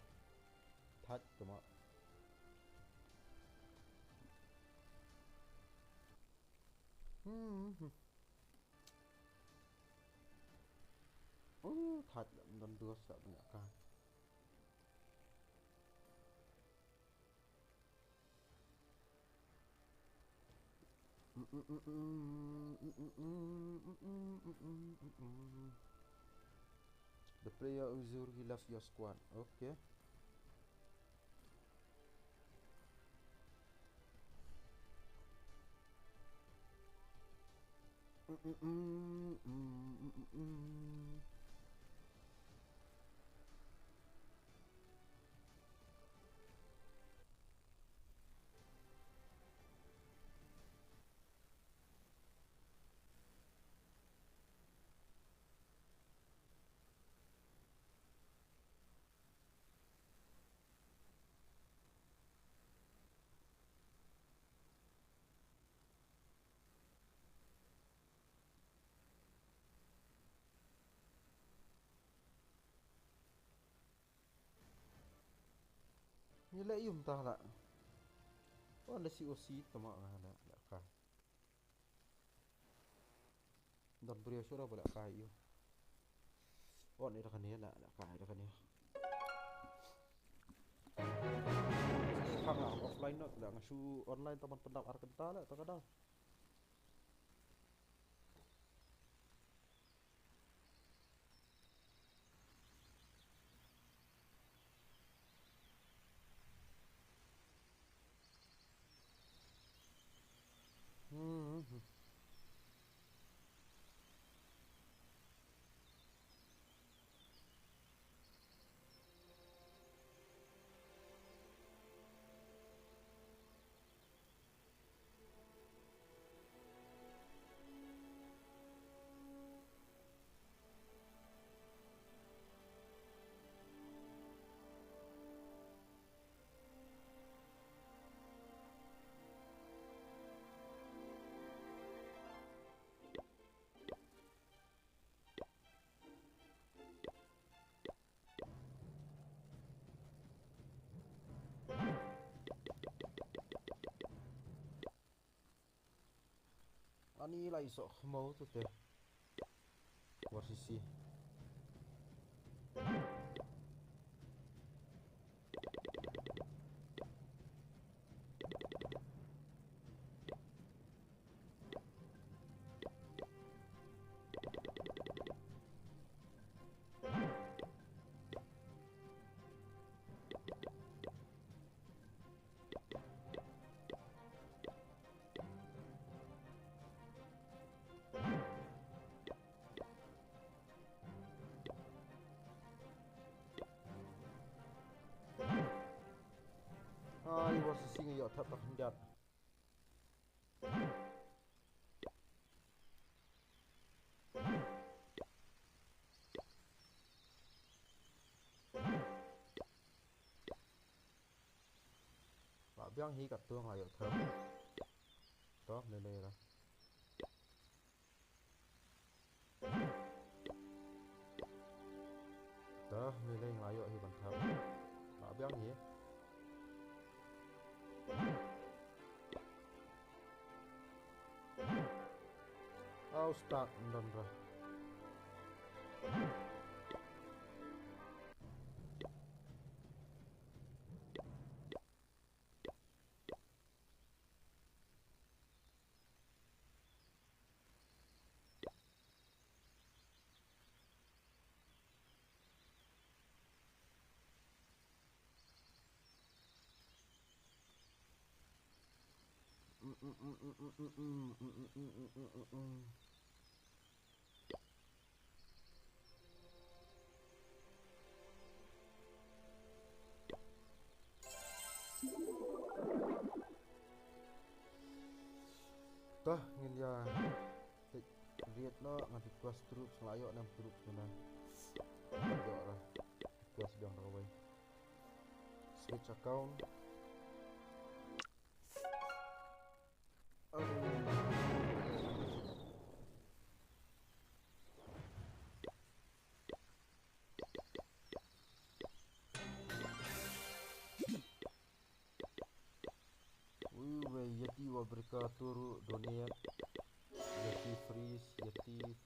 Thait tu ma. Hmm, hmm. Uh, thait la mynta, dua sa mynta ka. The player who usually left your squad. Okay. Ngi leh ïa um ta la. Oh, la C O C tama nga la, la ka. Don briew shuh ba la ka ïa u. Oh, ni da kane la, la ka da kane. Ka nga offline noh la, nga shu online tang ban pyndap ar kynta la, ta ka dang. Ani lai sok mau tu te. War sisi. Ai, war sisi nga ïoh thap ba khyndiat. Ba biang hi ka tuang ayo thap. To, lele ra. Dah, ni leng layo hi ban thap. Ba biang hi. Au, stuck, ndon ra. Tah, ngin ïa peit riat noh, ngan request troops, nga la ïoh nam troops mynta. Ïoh lah. Request biang da kawei. Switch account. Uiwei, Yeti Wabrika turu donate. Yeti Freeze, Yeti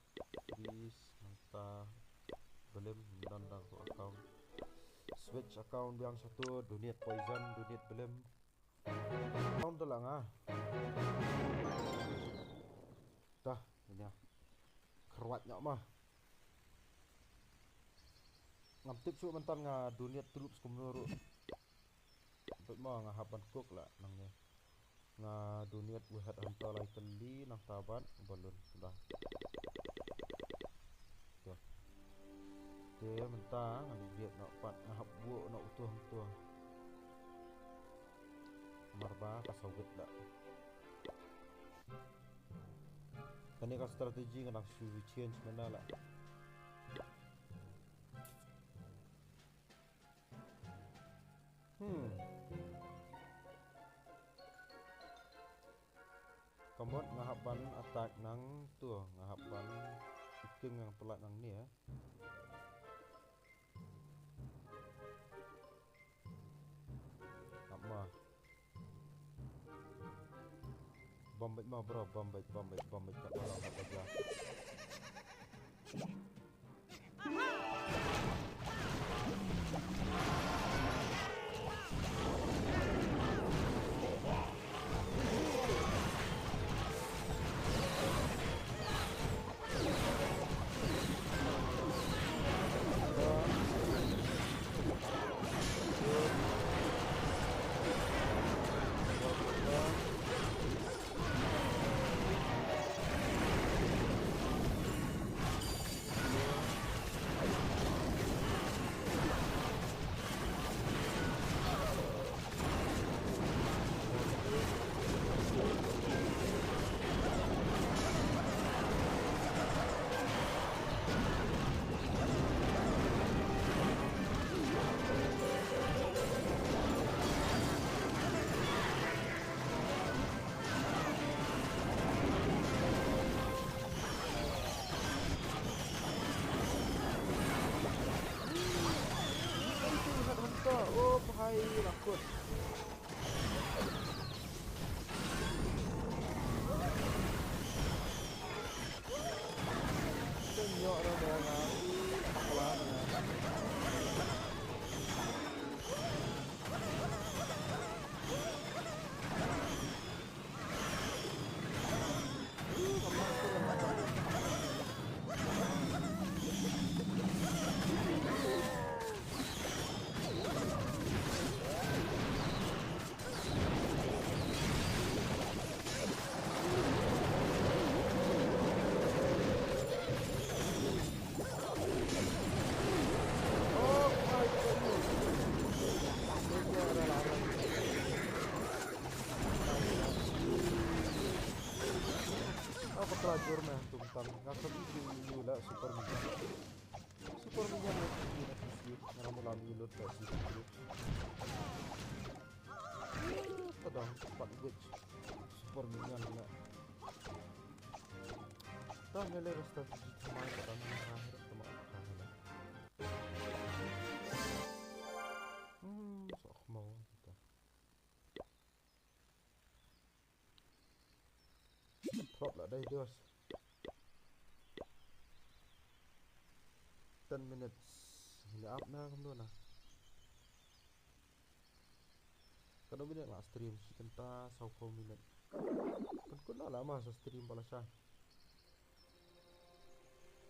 Freeze, nangta Blim, nang dang ruh account. Switch account biang satu, donate poison, donate Blim. Account tu lah nga. Tah, ini ah. Kyrwat nyak mah. Ngam tip shuh mynta nga donate troops kumno ruh. Bad ma nga hap ban cook lah nangne. Nga donate wahid hangta lai tylli nangta bad balloon. Dah. Te. Te mynta ngan ïa noh pat, nga hap buh noh utu hangtu. Namar ba ka sawit lah. Kane ka strategy nga dang shu change mynta lah. Hmm. Ka mut nga hap ban attack nangtu, nga hap ban iking ngan pyllait nangne. Hap ma. Bom beit ma bro, bom beit, bom beit, bom beit, kat ma long hap ba ja. Oh, bhai, rakut. Senyok dah, dah, dah. Pakla dah. Apa kelajur meh tum tam. Ngakak itu ini lah super minion. Super minion yang ini nak isi. Ngam lam ilut tak isi. Tadang cepat witch. Super minion nak. Tang ngelai rasta tu cuma tak tang terakhir teman terakhir. Hmm, sok mau kita. Prop lah dai dos. Ten minutes. Ngi ap na kumno na. Kano minute la stream shi kynta saw phew minute. Kan kun la ma sa stream pala sha.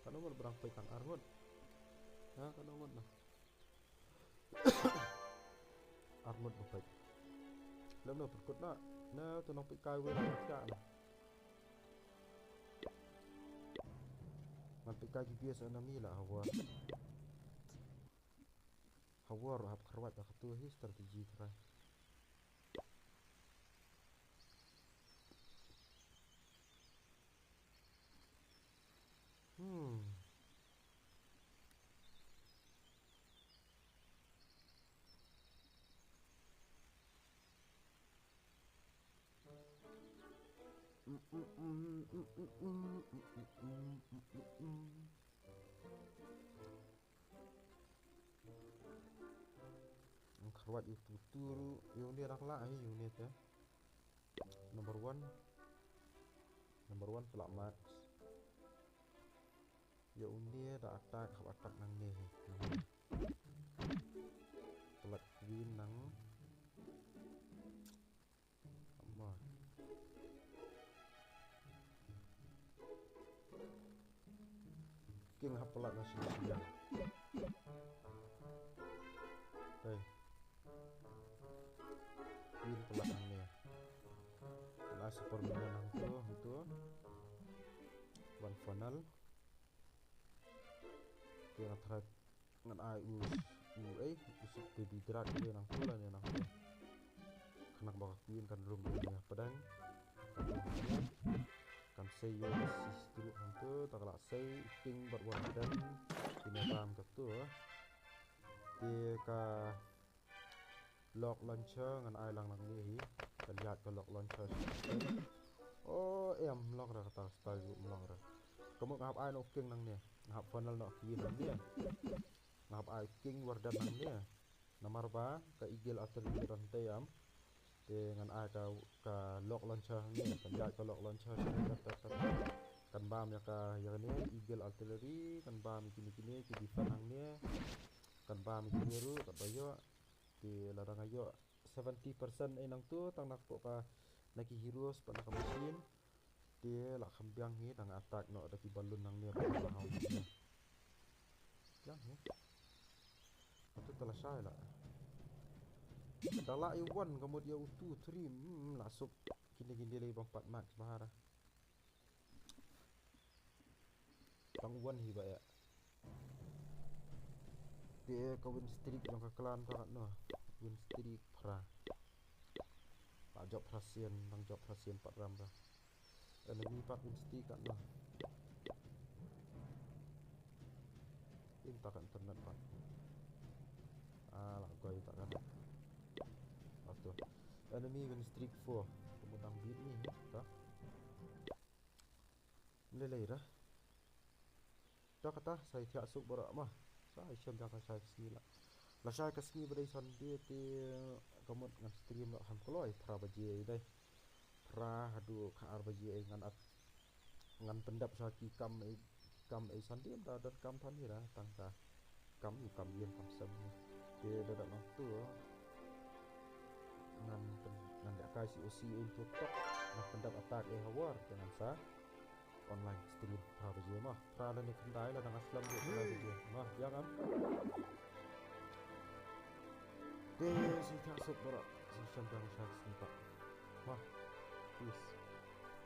Kano ngut brang peit tang arngut. Ha kano ngut na. Armut ba peit. Lem no pyrkut na. Na tu nang pyrkai wei la ka na. Ngan pyrkai ki bias enemy la hawa. Hawa ro hap kharwat da katu hi strategy trai. Hmm. Kharwat ïa u tu tu ïa une rak lah hi ïa une te. Number one. Number one pela max. Ïa une da attack hap attack nangne hi. Pela queen nang. Ama. King hap pela na sini sini. Hey. Queen pela nangne. Pela super minion nangtu, nangtu. One funnel. King attack. Ngan ai u, u ei, u suk baby drak ne nangtu la ne nangtu. Khnang ba ka queen kan rung ne pdeng. Kan sei ïa si stru nangtu, ta ka la sei king bad warden. Kine bam katu. Te ka Lock launcher ngan ai lang nangne hi. Kan ïaid ka lock launcher. Oh, em long ra kata style ruh em long ra. Ka mut nga hap ai noh king nangne. Nga hap funnel noh king nangne. Nga hap ai king warden nangne. Namar ba ka eagle artillery ran te am. Te ngan ai ka, ka lock launcher hangne. Kan ïaid ka lock launcher. Kan bam ïa ka, ïa kane eagle artillery, kan bam kine kine ki defense hangne. Kan bam kine ruh, kan ba ïoh. Te lada nga ïoh seventy percent ei nangtu tang na ka, na ki heroes pat na ka machine. Te la kham biang hi, dang attack noh da ki balloon nangne ba la hau nangne. Biang hi. Atu ta la shai la. Da la i one ka mut ïa u two three, hmm, la suk. Kine kine lei bang pat max bahara. Tang wan hi ba ïa. Te ka win streak jong ka clan ta katno. Win streak phra. Ba jop phra sien, tang jop phra sien pat ram ra. Enemy pat win streak katno. Im ta ka internet pat. Ah, la goi ta ka. Atu. Enemy win streak four. Ka mut dang beat ni, ta. Lei lei ra. Da kata, sa ïa thiah suk baroh ma. Sa ïa shem da ka shai ka sngi la. La shai ka sngi ba dei Sunday te ka mut ngan stream la kham kloi, phra baje ei dei. Phra haduh khatar baje ei ngan ap, ngan pyndep sha ki kam ei, kam ei Sunday da don kam than hi ra tang ka. Kam, kam ïeng kam sem. Te da da nangtu. Ngan pyn-, ngan da kai C O C ei to tok. Ngan pyndep attack ei hawar te ngan sa online stream phra baje ma. Phra lane khyndai la dang aslam de phra baje. Ma, ïa ngam. Te sa ïa thiah suk baroh. Sa ïa shem dang sa snipa. Ma. Peace.